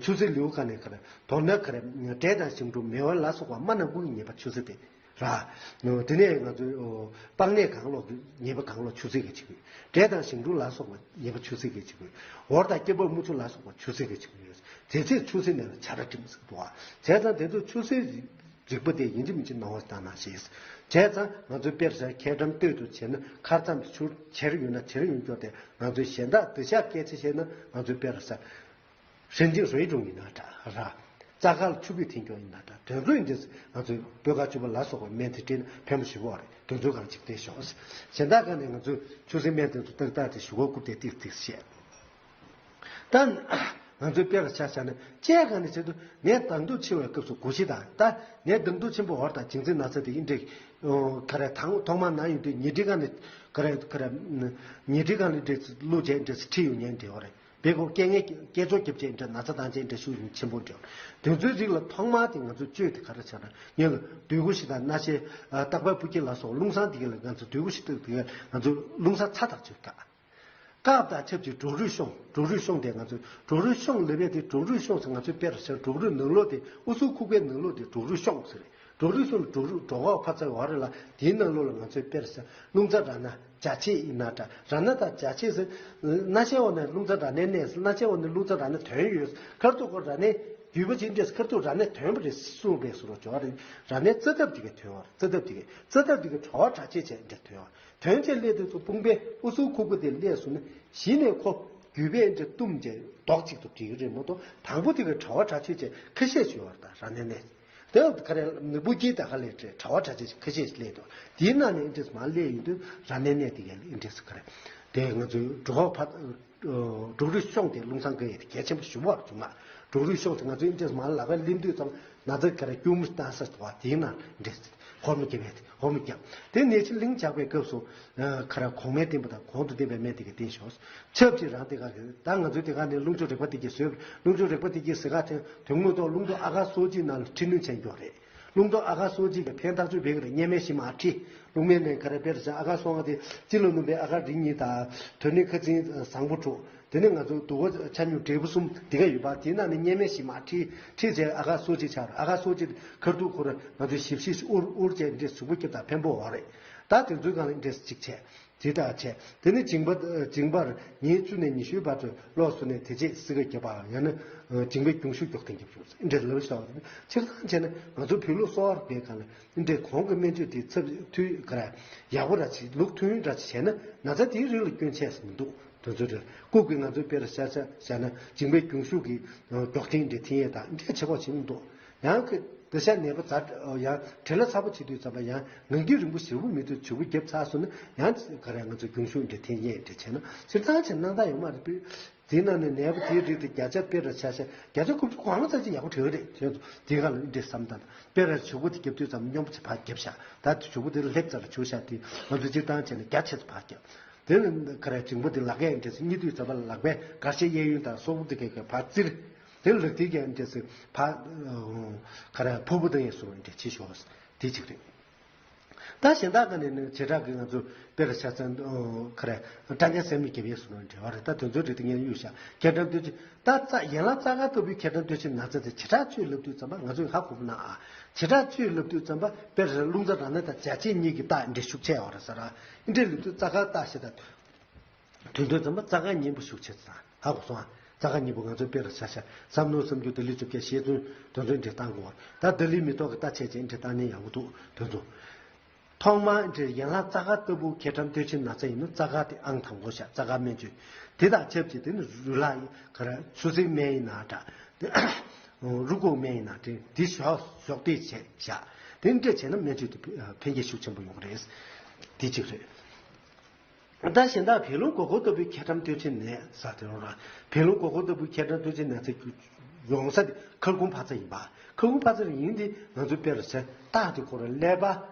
ཆུ་སེར་ལེའུ་ག་ནས་ག་རེ། མདོར་ན་ག་རེ། འབྲས་དང་ཞིང་འབྲོག་མེ་དབལ་ལ་སོགས་པ་རྨ་ནག་པོ་གི་ཉེས་པ་ཆུ་སེར་དེ། ར། དེ་ནས་ང་ཚོའི་པགས་ནད་གང་ལོག་གི་ཉེས་པ་གང་ལོག་ཆུ་སེར་གྱིས་བྱེད་དགོས། འབྲས་དང་ཞིང་འབྲོག་ལ་སོགས་པ་ཉེས་པ་ཆུ་སེར་གྱིས་བྱེད་དགོས། འོར་དང་སྐྱེ་འབབ་དམུ་ཆུ་ལ་སོགས་པ་ཆུ་སེར་གྱིས་བྱེད་དགོས། དེ་ཚེ་ཆུ་སེར་ནད་ལ་ཆ་ར་འགྲིམ་ཟེར་འདུག་བ། བྱས་ཙང་དེ་ཚོ་ཆུ་སེར་རིག་པ་དེ་ཡིན་གཅིག་མིན་གཅིག་སྣང་བ་བཏང་ན་ཞེས། བྱས་ཙང་ང་ཚོའི་དཔེར་བཞག་ཁྱད་གྲམ་སྟོད་དུ་བྱས་ན་མཁར་མཚམས་ཆུ་བྱེར་ཡོད་ན་བྱེར་ཡོད་ཀྱོག་དེ་ང་ཚོའི་གཞན་དག་འདི་ཤག་སྐད་ཆ་བཤད་ན་ང་ཚོའི་དཔེར་བཞག་རིན་ཆེན་རོའི་སྒྲུང་ཡིན་ན་འདྲ་ར། རྩྭ་ཁ་ལ་ཆུ་བུད་འཐེན་ཀྱོག་ཡིན་ན་འདྲ། དོན་ཚོ་ཡིན་དེ་ང་ཚོས་སྤོས་ཁ་བཅུ་པ་ལ་སོགས་པའི་སྨན་དེ་སྤྲད་ན་ཕན་པོ་ཞེ་པོ་རེད། དོན་ཚོའི་སྒང་ཅིག་བལྟས་ཤོག་གཞན་དག་སྒང་ནས་ང་ཚོས་ཆུ་སྲིན་སྨན་དེ་ཚོ་ཏག་ཏག་དེ་ཞུ་གོ་རྐུབ་དེ་ཏིག་ཏིག་བཤད། ད་ང་ཚོས་དཔེ་ལ་ཆ་བཞག་ན་བཅས་སྒང་ནས་བྱེད་དུས་ནད་དང་དུ་ཕྱི་བའི་སྐབས་སུ་གོ་ཤི་དང་ད་ནད་དང་དུ་ཆེན་པོ་འོར་དང་བྱིང་རྩིས་ན་ཚ་དེ་ཡིན་འདྲེ། ག་རེ་དང་ཐོག་མ་ན་ཡོང་དུས་ཉི་ཁྲི་སྒང་ནས་ག་རེ་ག་རེ། ཉི་ཁྲི་སྒང་ནས་འདྲེ་བླུགས་བྱས་འདྲེ་ཁྲི་ཡོང་ཉན་འདྲེ་བ་རེད། བེ་གོ་སྐད་ངན་སྐད་ཅོར་རྒྱབ་ཅེས་འདྲ་ན་ཚ་དང་ཅེས་འདྲ་ཤུགས་ཡོང་ཆེན་པོ་འདྲ། དེ་ཚོའི་རིགས་ལ་ཐོག་མར་དེ་ང་ཚོས་བཅོས་དེ་ག་རེ་བྱ་ན་ངས་ལ་སྡོད་དགུ་ཞིག་དང་སྣ་ཤེས་རྟག་པར་སྤུ་སྐྱེས་ལ་སོགས་རླུང་སྲང་དེ་ག་ལ་ང་ཚོས་སྡོད་དགུ་ཞིག་བཏུག་དེ་ག་ང་ཚོས་རླུང་སྲང་ཚ་ཐག་ཆོད་ཀ། སྐབས་དང་ཆབས་ཅིག་སྒྲོག་རུས་གཤོང་། སྒྲོག་རུས་གཤོང་དེ་ང་ཚོས་སྒྲོག་རུས་གཤོང་ལབ་པའི་དེ་སྒྲོག་རུས་གཤོང་ཟེར་ང་ཚོས་དཔེར་བཞག་སྒྲོག་རུས་ནང་ལོགས་དེ་ཨུ་ཚུགས་ཁུག་པའི་ནང་ལོགས་དེ་སྒྲོག་རུས་གཤོང་ཟེར་རེད། སྒྲོག་རུས་གཤོང་ལ་སྒྲོག་རུས་སྒྲོག་འོག་ཕར་ཚུར་འོག་རེད་ལ་དེའི་ནང་ལོགས་ལ་ང་ཚོས་དཔེར་བཞག་རླུང་རྩ་ར་ན། རྒྱ་ཆེ་ཡིན་ན་འདྲ། ར་ན་དང་རྒྱ་ཆེ་ཟེར། སྣ་ཤའི་འོག་ནས་རླུང་རྩ་ར་ནའི་གནས། སྣ་ཤའི་འོག་ནས་རླུང་རྩ་ར་ནའི་ཐོན་ཡོད། ཁར་ཐུག་གོ་ར་ནའི་རྒྱུས་པ་ཅིག་འདྲེས། ཁར་ཐུག་ར་ནའི་ཐོན་པ་རེད་གསུངས་པའི་སོ་རོ་ཇོ་བ་རེད། ར་ནའི་རྩ་འདབ་དེ་གས་ཐོན་བ་རེད། རྩ་འདབ་དེ་གས་རྩ་འདབ་དེ་གས་དྲ་བ་དྲ་ཕྱེད་བྱས་འདྲེ་ཐོན་བ་ཐོན་བྱས་སླེབས་དུས་ཚོ་དཔུང་པའི་ཨུ་ཚུགས་ཁུག་པ་དེ་སླེབས་སོང་ན་གཞི་ནས་ཁོ་རྒྱུས་པས་འདྲེ་བཏུམས་བྱས་རྡོག་གཅིག་ཏུ་སྒྲིལ་གི་རེད་མ་གཏོགས་དང་པོ་དེ་གས་དྲ་བ་དྲ་ཕྱེད་བྱས་ཁ་ཤས་བྱུང་བ་རེད། ད་ར་ནའི་གནས། དེ་ཡང་ག་རེ་སྤུ་རྒྱལ་དང་ཧ་ལས་ཏེ་དྲ་བ་དྲ་ཕྱེད་ཁ་ཤས་ཤིག་སླེབས་འདུག་དེའི་ནང་ནས་ཨིན་ཏྲེས་མར་སླེབས་ཡོང་དུས་ར་ནའི་གནས་དེ་གའི་ཨིན་ཏྲེས་ག་རེ། དེ་ང་ཚོའི་འབྲོག་ཕ། འབྲོག་རུས་གཤོང་དེ་རླུང་སྲང་གི་ཡས་དེ་གལ་ཆེན་པོ་ཞུ་བར་བྱུང་ང་། འབྲོག་རུས་གཤོང་དེ་ང་ཚོའི་ཨིན་ཏྲེས་མར་ལག་པས་ལེན་དུས་ཙམ་ན་ཚ་ག་རེ་སྐྱུར་མོ་བཏང་ས་དོ་བ་དེའི་ནང་ཨིན་ཏྲེས་ཧོར་མོ་རྒྱབ་པས་དེ་ཧོར་མོ་རྒྱབ་དེ་ནས་ཕྱིར་གླིང་ཇག་པའི་སྐབས་སུ། ཁ་ར་གོང་མའི་བསྟན་པ་དང་གོང་དུ་བསྟན་པའི་སྨན་དེ་གའི་བསྟན་ཤོག་ཆབས་ཅིག་རང་དེ་ག་གི་ད་ང་ཚོའི་དེ་ག་ནས་རླུང་ཆུ་རེག་པ་དེ་གའི་བཟོས། རླུང་ཆུ་རེག་པ་དེ་གའི་ཟེ་ག་དེ་དོན་དངོས་ཐོག་རླུང་རྟ་ཨ་ག་སོ་གཅིག་ནང་ལ་ཁྲིད་ནུས་ཆེན་མགྱོགས་རེད། རླུང་རྟ་ཨ་ག་སོ་གཅིག་གི་ཕན་ཐག་ཆོད་བེག་རེད། གཉན་སྨན་ཞིག་མ་ཁྲིད། རླུང་སྨན་ནས་ག་རེ་དཔེར་བཞག་ཨ་ག་སོ་ལྔ་དེ་སྤྱི་ལོ་ནུབ་པའི་ཨ་ག་རིགས་གཉིས་དང་དོན་ནི་ཁ་ཚིན་བཟང་པོ་དྲུག་དེ་ནས་ང་ཚོ་དུ་བ་ཆ་སྙོམས་འབྲས་བུ་གསུམ་དེ་ག་ཡོད་པ་དེ་ནང་ནས་གཉན་སྨན་ཞིག་མ་ཁྲིད་ཁྲིད་བྱས་ཨ་ག་སོ་གཅིག་ཆགས་རེད། ཨ་ག་སོ་གཅིག་ཁར་ཐུག་ཁོ་ར་ང་ཚོ་ཞིབ་ཞིབ་ཨུར་ཨུར་བྱས་འདྲེ་གཟུགས་པོ་སྐྱེ་དང་ཕན་པོ་འོ་རེད། ད་དེ་ཚོའི་སྒང་ལ་འདྲེ་གཅིག་བྱས། དེ་ལྟར་བྱས། དེ་ནི་མཇིང་པ་མཇིང་པར་ཉིན་བཅུ་ནས་ཉི་ཤུའི་བར་དུ་ལོགས་སུ་ནས་དེ་རྗེས་སྲི་ཀ་བརྒྱབ་པའམ་ཡང་ན་མཇིང་པའི་རྒྱུང་ཤུགས་མགྱོགས་ཐོན་རྒྱབ་བྱུང་། འདྲེ་ལབ་ཤོག་སྤྱིར་བཏང་བྱས་ན་ང་ཚོ་བོད་ལུགས་གསོ་བ་རིག་པའི་སྒང་ལ་འདྲེ་གོང་གི་སྨན་བཅོས་དེ་ཚབས་མཐུན་ག་ར་ཡག་པོ་ར་ཅིག་ལུགས་མཐུན་ར་ཅིག་བྱས་ན་ན་ཚ་དེའི་རིགས་ལ་སྐྱོན་ཆེ་ས་མི་འདུག་དེ་ཚོ་རེད། རྐུབ་ཀྱི་ང་ཚོའི་དཔེར་བཞག་བཞག་ན་མཇིང་པའི་རྒྱུང་ཤུགས་ཀྱི་མགྱོགས་ཐོན་འདྲེ་འཐེན་ཡས་དང་འདྲེ་བྱེད་དགོས་བྱེད་མི་འདུག་ཡང་གི་དེ་ཤ་ནད་པ་ཛ་ཡང་བྲེལ་བ་ཚ་པོ་བྱེད་དུས་ཙམ་པ་ཡང་ངང་རྒྱུད་རིང་པོ་ཞེ་པོ་མི་ཐུབ་བྱུག་པོ་བརྒྱབ་ཚར་སོང་ན་ཡང་ག་རེ་ང་ཚོ་རྒྱུང་ཤུགས་འདྲེ་འཐེན་ཡས་འདྲེ་བྱས་ན་སྤྱིར་བཏང་བྱས་སྣང་དག་ཡོད་མ་རེད་པས། དེའི་ནང་ནས་ནད་པ་དེའི་རིགས་དེ་བརྒྱ་ཆ་དཔེ་ར་ཆ་ཤ་བརྒྱ་ཆ་དགུ་བཅུ་གོ་ལྔ་ཙམ་ཅིག་ཡག་པོ་བྲལ་རེད། དེ་ཚོ་དེ་ག་ལ་འདྲེ་བསམ་དང་དཔེ་ར་བྱུག་པོ་དེ་བརྒྱབ་དུས་ཙམ་སྙོམས་པོ་ཅིག་ཕར་བརྒྱབ་ཤག་ད་བྱུག་པོ་དེ་ལ་ལྷེབ་ཙམ་ར་བྱུག་ཤག་དེ་ང་ཚོ་སྤྱིར་བཏང་བྱས་ན་བརྒྱ་ཆ་ཙམ་ཕར་བརྒྱབ། དེ་ནི་ག་རེ་འཇིང་པོ་དེ་ལག་གཡས་འདྲེས་སུ་གཉིད་དུས་ཙམ་པ་ལག་པས་གར་ཤའི་གཡས་གཡོན་དང་སོག་པོ་དེ་གས་གས་ཕར་བཙིར། དེ་ལག་མཐིལ་གྱི་འདྲེས་སུ་ཕར་ག་རེ་ཕུར་བུ་དང་ཡས་སུ་འདྲེ་ཆེ་ཤོག་དེ་གཅིག་རེད། ད་གཞན་དག་ག་ནས་ནི་བྱེ་བྲག་གི་ང་ཚོ་དཔེ་ར་ཆ་ཚང་ག་རེ་སྐྲ་ཉལ་སེར་མོ་རྒྱབ་ཡས་སུ་འདྲེ་བ་རེད། ད་དེ་ཚོའི་རིགས་དེ་ངས་གཡུག་བཞག་ཁྱད་ཁྲམ་སྟོད་ཆེ་ད་རྩ་ཡན་ལག་རྩ་ཁ་ལྟ་བུའི་ཁྱད་ཁྲམ་སྟོད་ཆེ་ན་ཚ་དེ་བྱེ་བྲག་བཅུ་ལབ་དུས་ཙམ་པ་ང་ཚོས་ཧ་གོ་གི་ན་ཨ་བྱེ་བྲག་བཅུ་ལབ་དུས་ཙམ་པ་དཔེ་ར་རླུང་རྩ་ར་ན་དང་བྱ་ཆེ་གཉིས་ཀྱི་རྟགས་འདྲེ་ཤུགས་ཆེ་བ་རེད་ས་ར། འདྲེ་ལབ་དུས་རྩ་ཁ་རྟགས་ཤེས་དང་། དོན་དོན་ཙམ་པ་རྩ་ཁ་གཉེན་པོ་ཤུགས་ཆེ་ཙང་ཧ་གོ་སོང་ཨ། རྩ་ཁ་གཉེན་པོ་ང་ཚོའི་དཔེ་ལ་ཆ་བཞག་བསམ་མནོ་བསམ་རྒྱུ་དེ་ལས་བཅོ་བརྒྱད་ཤེས་བརྩོན་དོན་ཚོད་འདྲེ་བཏང་དགོས། ད་ད་ལི་མི་ཐོག་གི་རྟ་ཆད་ཅན་འདྲེ་བཏང་ནས་ཡག་པོ་འདུག་དོན་ཚོ། ཐོག་མར་འདྲེ་ཡན་ལག་རྩ་ཁ་ལྟ་བུ་ཁྱད་ཁྲམ་སྟོད་ཆེན་ན་ཚ་ཡིན་ན་རྩ་ཁ་དེ་ཨང་དང་པོ་བཞག་རྩ་ཁ་སྨན་བཅོས་དེ་དང་ཆབས་ཅིག་དེ་ནི་རུས་ལག་ཡིན་ག་ར་ཆུ་སྲིན་སྨན་ཡིན་ན་འདྲ། རུས་ཁོག་སྨན་ཡིན་ན་དེ་དེ་ཞོག་ཞོག་དེ་བྱས་བཞག་དེ་འདྲ་བྱས་ན་སྨན་བཅོས་དེ་ཕན་རྒྱ་ཤུགས་ཆེན་པོ་ཡོང་གི་རེད། དེ་གཅིག་རེད། ད་གཞན་དག་བད་ལུང་སྒོར་སྒོར་ལྟ་བུའི་ཁྱད་ཁྲམ་སྟོབས་ཆེན་ནད་ཟེར་དེ་རང་རང་བད་ལུང་སྒོར་སྒོར་ལྟ་བུའི་ཁྱད་ཁྲམ་སྟོབས་ཆེན་ནད་ཚ་ཡོང་ས་དེ་ཁ་ཁུང་འཕར་རྩ་ཡིན་པ། ཁ་ཁུང་འཕར་རྩ་ཡིན་དེ་ང་ཚོའི་དཔེ་ལ་བྱས་རྟགས་དེ་ཁོ་རང་ཀླད་པ་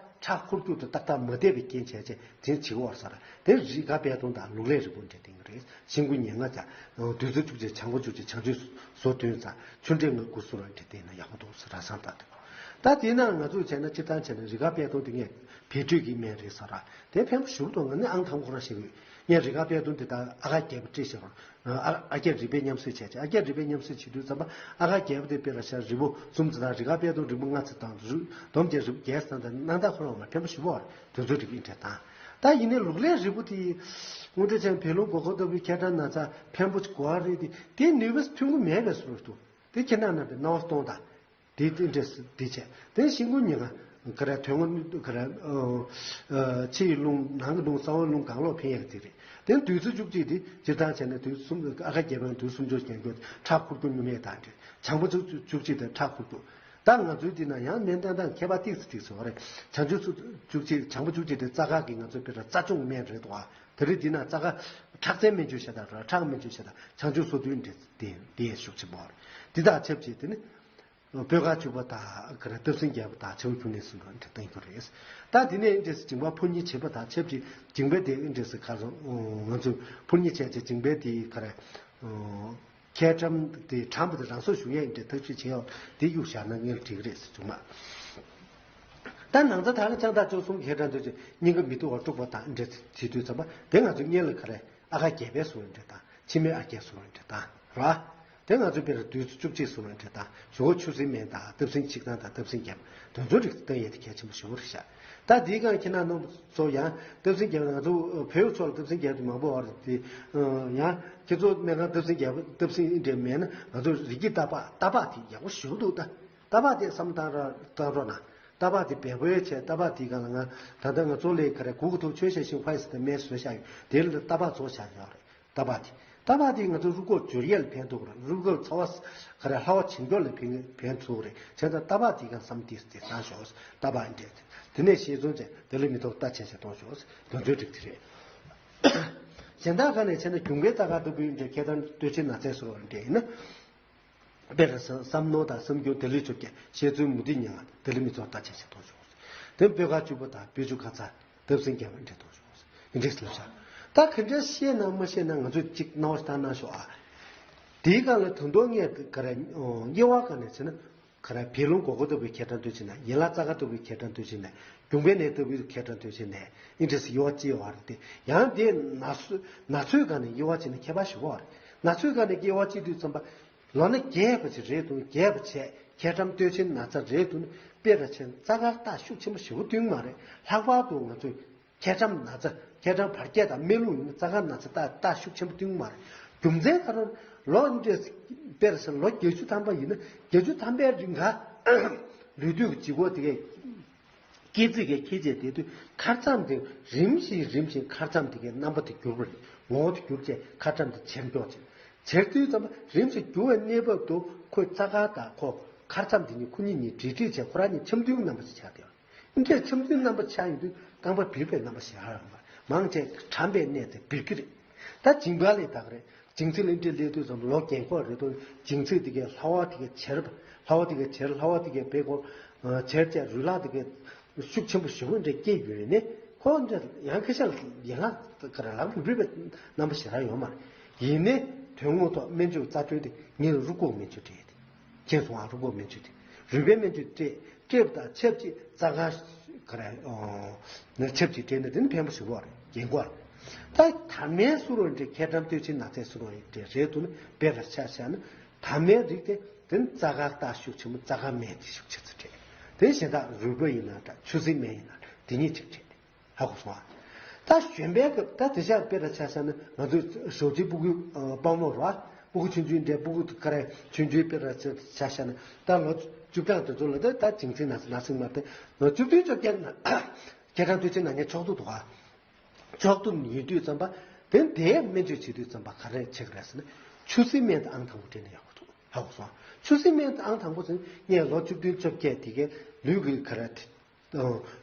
ཁྲག་འཁོར་རྒྱུག་དང་ཏག་ཏག་མ་བསྡད་པའི་རྐྱེན་བྱས་བྱས་དེ་བྱེད་ཀྱི་ཡོད་ས་རེད། དེ་རིགས་ཁ་བད་སྟོང་དང་ལུག་ལས་རིལ་བུ་འདྲ་དེ་རེད། ཤིན་ཀུན་ཉེར་ལྔ་ཚ། བདུད་རྩི་བཅུ་གཅིག་བྱང་བུ་བཅུ་གཅིག་བྱང་ཆུབ་ཟོ་བདུན་ཚ། ཆུ་འབྲས་ལྔ་དགུ་གསུམ་ར་འདྲ་དེ་ན་ཡག་པོ་འདུག་ཟེར་ར་བཟང་ཐག་འདུག་ད་དེ་ན་ང་ཚོས་བྱས་ན་སྤྱིར་བཏང་བྱས་ན་རིགས་ཁ་བད་སྟོང་དེ་ངས་བེད་སྤྱོད་ཀྱི་སྨན་རེད་ཟེར་ར། དེ་ཕན་པོ་ཞུ་འདུག་ང་ནི་ཨང་དང་པོ་ར་ཞིག་ཡོད། ངས་རིགས་ཁ་བད་སྟོང་དེ་དག་ཨ་ཁ་རྒྱལ་པོ་སྤྲད་ཤག་ཨ་ཨ་རྒྱལ་རིག་པའི་ཉམས་སྲིད་བྱས་ཆེ་ཨ་རྒྱལ་རིག་པའི་ཉམས་སྲིད་བྱེད་དུས་ཙམ་པ་ཨ་ཁ་རྒྱལ་པོ་དེ་དཔེ་ར་ཤ་རིལ་བུ་གསུམ་ཙམ་དང་རིགས་ཁ་བད་སྟོང་རིལ་བུ་ལྔ་ཙམ་དང་རུ་སྡོམ་བརྒྱད་རིལ་བུ་བརྒྱད་ཙམ་དང་སྣང་དག་ཁོ་རང་མ་ཕན་པོ་ཞུ་བ་རེད། དེ་ཚོ་རིགས་ཨིན་འདྲ་དང་། ད་ཡིན་ནའི་ལུག་ལས་རིལ་བུ་དེ་དངོས་འབྲེལ་ཅན་བད་ལུང་སྒོར་སྒོར་ལྟ་བུའི་ཁྱད་ཁྲམ་ན་ཚ་ཕན་པོ་ཅིག་གོ་བ་རེད་དེ་དེ་ནུས་པ་ཐོན་གི་མེད་པའི་བཟོ་འདུག་དེ་ཁྱེད་རྣམས་རྣམ་པའི་སྣང་བ་སྟོང་དང་། དེ་དེ་འདྲས་དེ་བྱས་དེ་ཤིན་ཀུན་ཉེར་ལྔ་ག་རེ་དོན་ངོ་ག་རེ་ཕྱི་ཡི་རླུང་ནང་གི་རླུང་གསང་བའི་རླུང་གང་ལོག་ཕན་ཡག་དེ་རེད། དེ་བདུད་རྩི་བཅུ་གཅིག་དེ་སྤྱིར་བཏང་བྱས་ན་དུས་གསུམ་ཨ་ཁ་རྒྱལ་པོའི་དུས་གསུམ་སྦྱོར་རྒྱལ་མགོན་ཁྲག་འཁོར་རྒྱུ་ཉུང་མེད་དང་འདྲེ་བྱང་བུ་བཅུ་བཅུ་གཅིག་དེ་ཁྲག་འཁོར་རྒྱུ། ད་ང་ཚོའི་འདི་ན་ཡང་ནན་ཏན་ཏན་མཁས་པ་ཏིག་ཙི་ཏིག་ཙི་བ་རེད། བྱང་ཆུབ་བཅུ་གཅིག་བྱང་བུ་བཅུ་གཅིག་དེ་རྩ་ཁ་གི་ང་ཚོའི་བོད་ལ་རྩ་ཆུང་སྨན་རེད་དོ། དེ་རིང་འདི་ན་རྩ་ཁ་ཁྲག་རྩའི་སྨན་བཅོས་བྱ་དང་ཁྲག་སྨན་བཅོས་བྱ་དང་བྱང་ཆུབ་སོ་བདུན་འདི་འདི་འདི་ཤུགས་ཆེན་པོ་རེད། འདི་དང་ཆབས་ཅིག་དེ་ནི་སྤོས་ཁ་བཅུ་པ་དང་ག་རེ་སྟོབས་ཆེན་རྒྱལ་པོ་དང་ཆེ་བོ་ཁྱུང་ནས་གསུམ་པ་འདི་བསྟན་གྱི་རེད། ད་འདི་ནས་འདྲེས་སུ་འཇིང་པ་ཕོ་ཉའི་བྱེད་པ་དང་ཆབས་ཅིག་འཇིང་པའི་དེ་འདྲེས་སུ་ཁ་སང་ང་ཚོ་ཕོ་ཉའི་བྱེད་ཅིག་འཇིང་པའི་དེ་ག་རེ། ཁྱེད་ཁྲམ་དེ་ཁྲམ་པ་དེ་རང་སྲོག་ཞུ་ཡས་འདྲེ་ཐག་གཅོད་བྱེད་ཡོད་དེ་གཡུག་བཞག་ན་ངས་འགྲིག་རེད་ཟེར་བྱུང་མ། ད་ནང་ཚ་ད་ག་ལྕང་ཐག་བཅུ་གསུམ་ཁྱེད་རང་ཚོས་སྙིང་ག་མི་ཐུབ་བར་དཀྲུག་པ་དང་འདྲེ་བྱེད་དུས་ཙམ་པ་དེ་ང་ཚོ་སྙིང་ལ་ག་རེ་ཨ་ཁ་རྒྱལ་པའི་གསུང་འདྲེ་དང་ཕྱི་མའི་ཨ་རྒྱལ་གསུང་འདྲེ་དང་ར། དེ་ང་ཚོ་དཔེར་བདུད་རྩི་བཅུ་གཅིག་གསུང་འདྲེ་དང་ཞོ་གོ་ཆུ་སྲིན་སྨན་དང་སྟབས་སྲིན་ཆིག་ཐང་དང་སྟབས་སྲིན་རྒྱལ་པོ་དོན་ཚོ་རིགས་སྟོན་ཡས་དེ་གལ་ཆེན་པོ་ཞེ་པོ་རེད་ཤག་ད་དེའི་སྒང་ཁྱེད་རང་རྣམ་པ་ཚོ་ཡང་སྟབས་སྲིན་རྒྱལ་པོ་ང་ཚོ་བོད་ཕྱོགས་ལ་སྟབས་སྲིན་རྒྱལ་པོ་མང་པོ་བར་དེ་ཡང་ཁྱེད་ཚོ་སྨན་ཁང་སྟབས་སྲིན་རྒྱལ་པོ་སྟབས་སྲིན་འདྲེ་མེད་ན་ང་ཚོ་རི་སྐྱེས་རྟ་ཕག་རྟ་ཕག་དེ་ཡག་པོ་ཞེ་པོ་འདུག་ད། རྟ་ཕག་དེ་བསམ་བཏང་ར་བཏང་རོགས་གནང་། རྟ་ཕག་དེ་བལ་པོའི་ཆེད་རྟ་ཕག་དེའི་སྒང་ལ་ང་ད་ལྟ་ང་ཚོ་ལས་ག་རེ་གུ་གུ་ཐུག་ཆོས་བཤད་ཤིང་ཕ་ཡི་སི་ཏེ་མེ་བཟོས་བཞག་ཡོད་དེ་ལ་རྟ་ཕག་བཟོ་བཞག་ཡོད་རེད། རྟ་ཕག་དེ་རྟ་ཕག་དེ་ང་ཚོ་རུས་ཁོག་འཇུ་ཡས་ལ་ཕན་ཐོགས་རེད། རུས་ཁོག་ཚ་བ་ག་རེ་ལྷ་བ་བྱིན་སྐྱོར་ལ་ཕན་ཕན་ཐོགས་རེད། བྱས་ཙང་རྟ་ཕག་དེའི་སྒང་བསམ་དེ་དེ་བཏང་ཤོག་རྟ་ཕག་འདྲེ་དེ་ནས་ཤེས་བཟུང་བྱས་དེ་ལས་མི་ཐོག་རྟ་ཆེན་ཆེ་གཏོང་ཤོག་དོན་ཚོད་འགྲིག་དེ་རེད། གཞན་དག་ག་ནས་བྱས་ན་གྱོང་གུན་རྟ་ཁ་ལྟ་བུའི་འདྲེ་ཁྱེད་རང་སྟོད་ཆེན་ན་ཚད་སོར་བ་འདྲེ་ཡིན་ན། དཔེར་ན་བསམ་མནོ་དང་བསམ་རྒྱུ་དེ་ལས་ཆོག་གི་བཤད་ཚུལ་མུ་ཏིག་ཉེར་ལྔ་དེ་ལས་མི་ཚོགས་རྟ་ཆེན་ཆེ་གཏོང་ཤོག་དེ་སྤོས་ཁ་བཅུ་པོ་དང་སྤོས་ཆུ་ཁ་ཚ་སྟབས་སེང་རྒྱབ་པ་འདྲེ་གཏོང་ཤོག་འདྲེ་སླེབས་ཤག་ད་ག་འདྲ་བཤད་ན་མ་བཤད་ན་ང་ཚོས་གཅིག་སྣང་བ་ཞིག་བཏང་གནང་ཤོག་ཨ། དེའི་སྒང་ལ་ད་དུང་ངས་ག་རེ་དབྱེ་བ་ག་ནས་བྱས་ན། ག་རེ་བད་ལུང་སྒོར་སྒོར་ལྟ་བུའི་ཁྱད་ཁྲམ་སྟོབས་ཆེན་ནས་ཡན་ལག་རྩ་ཁ་ལྟ་བུའི་ཁྱད་ཁྲམ་སྟོབས་ཆེན་ནས་གྱོང་གུན་ནད་ལྟ་བུའི་ཁྱད་ཁྲམ་སྟོབས་ཆེན་ནས་ཨིན་འདྲེ་སི་དབྱེ་བ་ཅི་ཡོད་རེད་དེ་ཡང་དེ་ན་ཚོད་ན་ཚོད་སྒང་ནས་དབྱེ་བ་ཕྱེ་ན་ཁྱད་པར་ཞེ་པོ་རེད། ན་ཚོད་སྒང་ནས་དབྱེ་བ་ཕྱེ་དུས་ཙམ་པ། ལོ་ན་རྒས་པ་ཅིག་རེད་འདུག་རྒས་པ་བྱས་ཁྱད་ཁྲམ་སྟོབས་ཆེན་ན་ཚ་རེད་འདུག་ན་དཔེ་ར་ཆེན་རྩ་ཁ་རྟགས་ཤུགས་ཆེན་པོ་ཞེ་པོ་སྟོན་གྱི་མ་རེད། ལྷག་པར་དུ་ང་ཚོས་ཁྱད་ཁྲམ་ན་ཚ་ཁྱད་ཁྲམ་བར་ཁྱད་དང་སྨན་ལུགས་ཡིན་ན་རྩ་ཁ་ན་ཚ་རྟགས་རྟགས་ཤུགས་ཆེན་པོ་སྟོན་གྱི་མ་རེད། རྒྱུ་མཚན་ག་རེ་ལོ་འདི་དཔེ་ར་ཆེན་ལོ་བརྒྱད་ཅུ་ཐམ་པ་ཡིན་ན་བརྒྱད་ཅུ་ཐམ་པའི་རིང་ག་ལུས་དུས་ཀྱི་ལྗིད་ཁོག་དེ་གས། སྐེ་ཚིགས་ཀྱི་ཁྱི་བྱས་བསྡད་དུས་ཁར་རྩང་དེ་རིམ་བཞིན་རིམ་བཞིན་ཁར་རྩང་དེ་གའི་རྣམ་པ་དེ་འགྱུར་བ་རེད། ངོ་བོ་དེ་འགྱུར་བྱས་ཁར་རྩང་དེ་ཆེར་མགྱོགས་ཆེ། ཆེར་དུས་ཙམ་པ་རིམ་བཞིན་འགྱུར་བའི་གནས་བབ་ཏུ་ཁོའི་རྩ་དཀར་དང་ཁོ་ཁར་རྩང་དེ་གཉིས་ཁོ་གཉིས་གཉིས་འདྲིས་འདྲིས་བྱས་ཁོ་རང་གཉིས་འཆམ་མཐུན་རྣམ་པ་ཞིག་ཆགས་བསྡད་པ། འདྲ་འཆམ་མཐུན་རྣམ་པ་ཆགས་ཡོང་དུས་རྐང་པ་བིར་བའི་རྣམ་པ་ཞིག་ཧ་ལམ་པ་མང་ཆེ་གྲམ་པའི་གནས་དེ་བིར་གི་རེད། ད་འཇིང་པ་ལས་དག་རེད། འཇིང་ཚིག་ལ་འདྲེ་སླེབས་དུས་ཙམ་ལོ་རྒན་འཁོགས་རེད་དོ། འཇིང་ཚིག་དེ་གའི་ལྷ་བ་དེ་གའི་བྱེར། ལྷ་བ་དེ་གའི་བྱེར་ལྷ་བ་དེ་གའི་བེ་གོ། བྱེར་བཅས་རུས་ལག་དེ་གའི་ཤུགས་ཆེན་པོ་ཞེ་པོ་འདྲ་སྐྱེས་ཡོད་རེད་ནི། ཁོ་འདྲ་ཡང་ཁ་ཤས་ལ་ཡན་ལག་ག་རེ་ལག་རུས་པའི་རྣམ་པ་ཞེ་དྲག་ཡོད་མ་རེད། ཡིན་ནའི་དོན་དངོས་ཐོག་སྨན་བཅོས་རྩ་ཁྲོན་དེ་ངས་རུས་ཁོག་སྨན་བཅོས་སྤྲད་དེ། མཁྱེན་སོང་ཨ། རུས་ཁོག་སྨན་བཅོས་དེ་རུས་པའི་སྨན་བཅོས་སྤྲད་སྤྲད་པ་དང་ཆབས་ཅིག་རྩ་ཁ་ག་རེ་ནས་ཆབས་ཅིག་སྤྲད་ན་དེ་ནི་ཕན་པོ་ཞེ་པོ་རེད། རྒན་གོག་རེད། ད་དར་མའི་སུ་རོ་འདྲ་ཁྱད་ཁྲམ་སྟོབས་ཆེན་ན་ཚད་སུ་རོ་འདྲ་རེད་འདུག་ན་དཔེ་ལ་ཆ་བཞག་ན་དར་མའི་རིགས་དེ་དེ་ནི་རྩ་ཁ་རྟགས་ཤུགས་ཆེན་པོ་རྩ་ཁ་སྨན་དེ་ཤུགས་ཆེ་ཚུལ་རེད། དེ་གཞན་དག་རུས་པ་ཡིན་ན་འདྲ་ཆུ་སྲིན་སྨན་ཡིན་ན་འདྲ་དེ་གཉིས་གཅིག་རེད། ཧ་གོ་སོང་ཨ། ད་གཞོན་པའི་སྐབས་ད་དེ་ཤག་དཔེ་ལ་ཆ་བཞག་ན་ང་ཚོའི་ཞོགས་ཇའི་སྤུ་གུ་དཔའ་མོ་ར་སྤུ་གུ་ཆུང་ཆུང་འདྲའི་སྤུ་གུ་ག་རེ་ཆུང་ཆུང་དཔེ་ལ་ཆ་བཞག་ན་ད་ལོ་བཅུ་གྲངས་དེ་ཚོ་ལ་ད་ད་འཇིང་ཚིག་ན་ན་ཚིག་མ་དེ་ལོ་བཅུ་བདུན་བཅོ་བརྒྱད་ན་ཁྱེད་རང་དུས་ཆེན་ན་ངས་ཆོག་ཏུ་འདུག་ཨ། ཆོག་ཏུ་ཡོད་དུས་ཙམ་པ་དེ་དེའི་སྨན་བཅོས་བྱེད་དུས་ཙམ་པ་ག་རེ་བྱེད་ཀྱི་རེད་ཟེར་ན་ཆུ་སྲིན་སྨན་དང་ཨང་དང་པོ་སྤྲད་ན་ཡག་པོ་འདུག་ཧ་གོ་སོང་། ཆུ་སྲིན་སྨན་ཨང་དང་པོ་ཟེར་ངས་ལོ་བཅུ་བདུན་བཅོ་བརྒྱད་དེ་གའི་ལུས་ཀྱི་ག་རེ།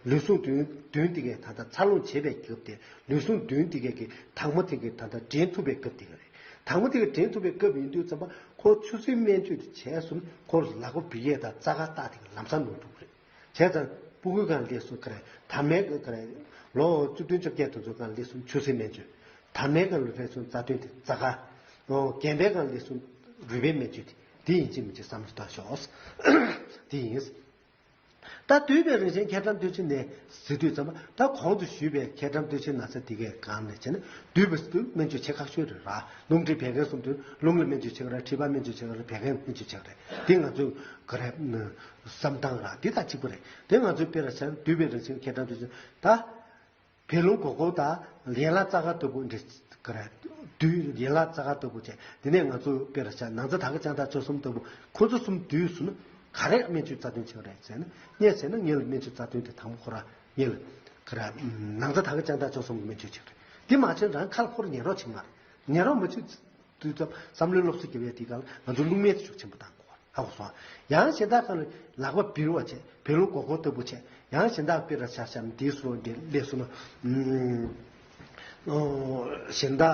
ལུས་ཟུངས་བདུན་བདུན་དེ་གའི་ད་ལྟ་འཚར་ལོངས་བྱེད་པའི་སྐབས་དེ་ལུས་ཟུངས་བདུན་དེ་གའི་གི་དྭངས་མ་དེ་གའི་ད་ལྟ་འདྲེན་ཐུབ་པའི་སྐབས་དེ་ག་རེད། དྭངས་མ་དེ་གའི་འདྲེན་ཐུབ་པའི་སྐབས་ཡིན་དུས་ཙམ་པ་ཁོ་ཆུ་སྲིན་སྨན་བཅོས་དེ་བྱས་སོང་ན་ཁོ་ལག་པ་འབིགས་ཡས་དང་རྩ་ཁ་བཏགས་དེ་གའི་ལམ་སང་ནོར་འགྲོ་གི་རེད། བྱས་ཙང་སྤུ་གུའི་སྒང་སླེབས་སོང་ག་རེ། དར་མའི་སྒང་ག་རེ། ལོ་བཅུ་བདུན་བཅོ་བརྒྱད་དེ་ཚོའི་སྒང་སླེབས་སོང་ཆུ་སྲིན་སྨན་བཅོས། དར་མའི་སྒང་ལ་སླེབས་སོང་རྩ་དོན་དེ་རྩ་ཁ། ཨོ་རྒན་པའི་སྒང་སླེབས་སོང་རུས་པའི་སྨན་བཅོས་དེ། དེ་ཡིན་གཅིག་མིན་གཅིག་བསམ་བློ་བཏང་ཤོག་དེ་ཡིན། ད་འདུས་པའི་རང་བཞིན་མཁས་འགྲམ་སྟོད་ཆེན་ནས་ཟེར་དུས་ཙམ་པ་ད་གོང་དུ་ཞུས་པའི་མཁས་འགྲམ་སྟོད་ཆེན་ན་ཚ་དེ་གའི་སྒང་ནས་བྱས་ན་འདུས་པ་ཟེར་དུས་སྨན་བཅོས་བྱེད་ཁག་ཤོས་རེད་ར། རླུང་མཁྲིས་བད་ཀན་གསུམ་དུས་རླུང་ལ་སྨན་བཅོས་བྱེད་ཀྱི་རེད། མཁྲིས་པ་སྨན་བཅོས་བྱེད་ཀྱི་རེད། བད་ཀན་སྨན་བཅོས་བྱེད་ཀྱི་རེད། དེ་ང་ཚོས་ག་རེ་བསམ་སྟངས་ར་དེ་དང་གཅིག་པ་རེད། དེ་ང་ཚོས་དཔེར་བྱས་ན་འདུས་པའི་རང་བཞིན་མཁས་འགྲམ་སྟོད་ཆེན་ད། བད་རླུང་སྒོར་སྒོར་དང་ཡན་ལག་རྩ་ཁ་ལྟ་བུ་འདི་ག་རེ། བདུད་ཡན་ལག་རྩ་ཁ་ལྟ་བུ་བྱས་དེ་ནས་ང་ཚོ་དཔེར་བྱས་ན་ན་ཚ་ད་ག་ལྕགས་ཐག་ཆོད་གསུམ་ལྟ་བུ་ཁོ་ཚོ་གསུམ་བསྡུས་སོང་ན་ག་རེ་སྨན་བཅོས་རྩ་དོན་བྱེད་ཀྱི་རེད་ཟེར་ན། སྔོན་ཆད་ན་སྔོན་ལ་སྨན་བཅོས་རྩ་དོན་དེ་དང་པོ་ཁོ་རང་སྔོན་ལ་ག་རེ་ན་ཚ་ད་ག་ལྕགས་ཐག་ཆོད་གསུམ་གྱི་སྨན་བཅོས་བྱེད་ཀྱི་རེད། དེ་མ་བྱས་ན་རང་ཁ་ལ་ཁོ་རང་ཉལ་རོགས་བྱེད་མ་རེད། ཉལ་རོགས་མ་བྱེད་དུས་ཙམ་བསམ་བློའི་སློབ་གསོ་རྒྱབ་ཡས་དེའི་སྒང་ལ་ང་ཚོ་རླུང་མེད་དུ་ཤུགས་ཆེན་པོ་བཏང་དགོས། ཧ་གོ་སོང་། ཡང་གཞན་དག་གང་ལ་ལག་པ་འབིར་བ་བྱས་བད་རླུང་སྒོར་སྒོར་ལྟ་བུ་བྱས་ཡང་གཞན་དག་དཔེར་ཆ་བཞག་ན་འདི་སོ་འདི་སླེབས་སོང་ན། གཞན་དག་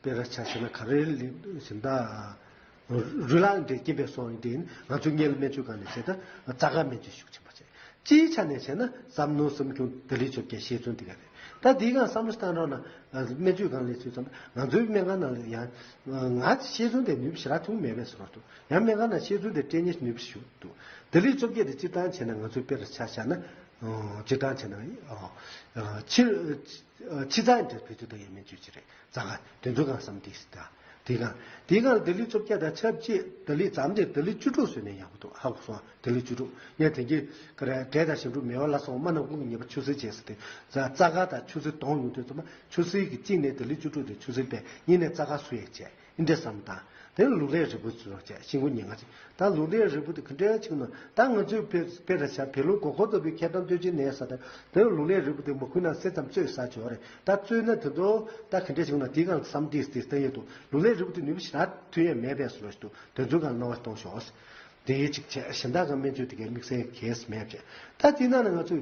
དཔེར་ཆ་བཞག་ན་ག་རེ་སླེབས་གཞན་དག་རུས་ལག་འདྲེ་སྐྱེན་པའི་སོ་འདི་ང་ཚོ་སྔོན་ལ་སྨན་བཅོས་སྒང་ནས་བྱས་ད་རྩ་ཁ་སྨན་བཅོས་ཤུགས་ཆེན་པོ་བྱས། སྤྱིའི་ཆ་ནས་བྱས་ན་བསམ་ནོར་བསམ་ཁྱུང་དལ་ལེ་བཅོ་བརྒྱད་ཤེས་བརྩོན་འདི་ག་རེད། ད་འདིའི་སྒང་བསམ་བློ་བཏང་རོགས་གནང་། སྨན་བཅོས་སྒང་སླེབས་ཚུལ་ཙམ་ང་ཚོའི་སྨན་ཁང་ནང་ལ་ཡང་ང་ཤེས་བརྩོན་དེ་ནུས་པ་ཞེ་དྲག་ཐོན་མེད་པའི་བཟོ་འདྲ་འདུག་ཡང་སྨན་ཁང་ནང་ཤེས་བརྩོན་དེ་སྤྲད་ཉེན་ནུས་པ་ཞིག་འདུག་དལ་ལེ་བཅོ་བརྒྱད་དེ་སྤྱིར་བཏང་བྱས་ན་ང་ཚོའི་དཔེར་ཆ་བཞག་ན། སྤྱིར་བཏང་བྱས་ན་ཕྱི་ཕྱི་རྩ་འདྲ་བེད་སྤྱོད་གཏོང་ཡས་སྨན་བཅོས་ཅིག་རེད། རྩ་ཁ་དེ་ཚོའི་སྒང་བསམ་སྟེ་ཟེར་ད། དེའི་སྒང་དེའི་སྒང་ལ་དལ་ལེ་བཅོ་བརྒྱད་དང་ཆབས་ཅིག་དལ་ལེ་ཙམ་དེ་དལ་ལེ་བཅུ་དྲུག་བཟོས་ནས་ཡག་པོ་འདུག་ཧ་གོ་སོང་། དལ་ལེ་བཅུ་དྲུག་ངས་དེང་གི་ག་རེ་འབྲས་དང་ཞིམ་ཕྲུག་མེ་བ་ལ་སོགས་པ་སྨན་ནང་ཀུན་གྱི་ཉེས་པ་ཆུ་སེར་བྱས་ཟེར་ཏེ། རྩ་ཁ་དང་ཆུ་སེར་གདོང་ཡོང་དུས་ཙམ་པ་ཆུ་སེར་གྱི་གཅིག་ནས་དལ་ལེ་བཅུ་དྲུག་དེ་ཆུ་སེར་པས་གཉིས་ནས་རྩ་ཁ་སུ་ཡས་བྱས་ཨིན་འདྲས་བསམ་དང་། དེ་ལུག་ལས་རིལ་བུ་བཟོས་བྱས་ཤིང་ཀུན་ཉེར་ལྔ་ཅིག་ད་ལུག་ལས་རིལ་བུ་དེ་ག་འདྲས་ཅིག་ན་ད་ང་ཚོས་དཔེ་དཔེ་ར་བྱས་བད་རླུང་སྒོར་སྒོར་ལྟ་བུའི་མཁལ་གྲམ་སྟོད་ཆེན་ནས་ས་དང་དེ་ལུག་ལས་རིལ་བུ་དེ་མ་ཁུ་ན་སེ་ཙམ་བཙོས་ས་བྱོས་རེད། ད་བཙོས་ན་དེ་ཚོ་ད་ག་འདྲས་ཅིག་ན་དེའི་སྒང་ལ་བསམ་ཏིས་ཏིས་བསྟན་ཡོད་དུ་ལུག་ལས་རིལ་བུ་དེ་ནུས་པ་ཞེ་དྲག་ཐོན་ཡས་མེད་པས་སུ་ལོ་ཞིག་ཏུ་དེ་ཚོའི་སྒང་ལ་སྣང་བ་གཏོང་ཤོག་དེའི་གཅིག་བྱས་གཞན་དག་གི་སྨན་བཅོས་དེ་གའི་དམིགས་བསལ་གེ་སི་མེད་བྱས། ད་དེ་ནང་ནས་ང་ཚོས་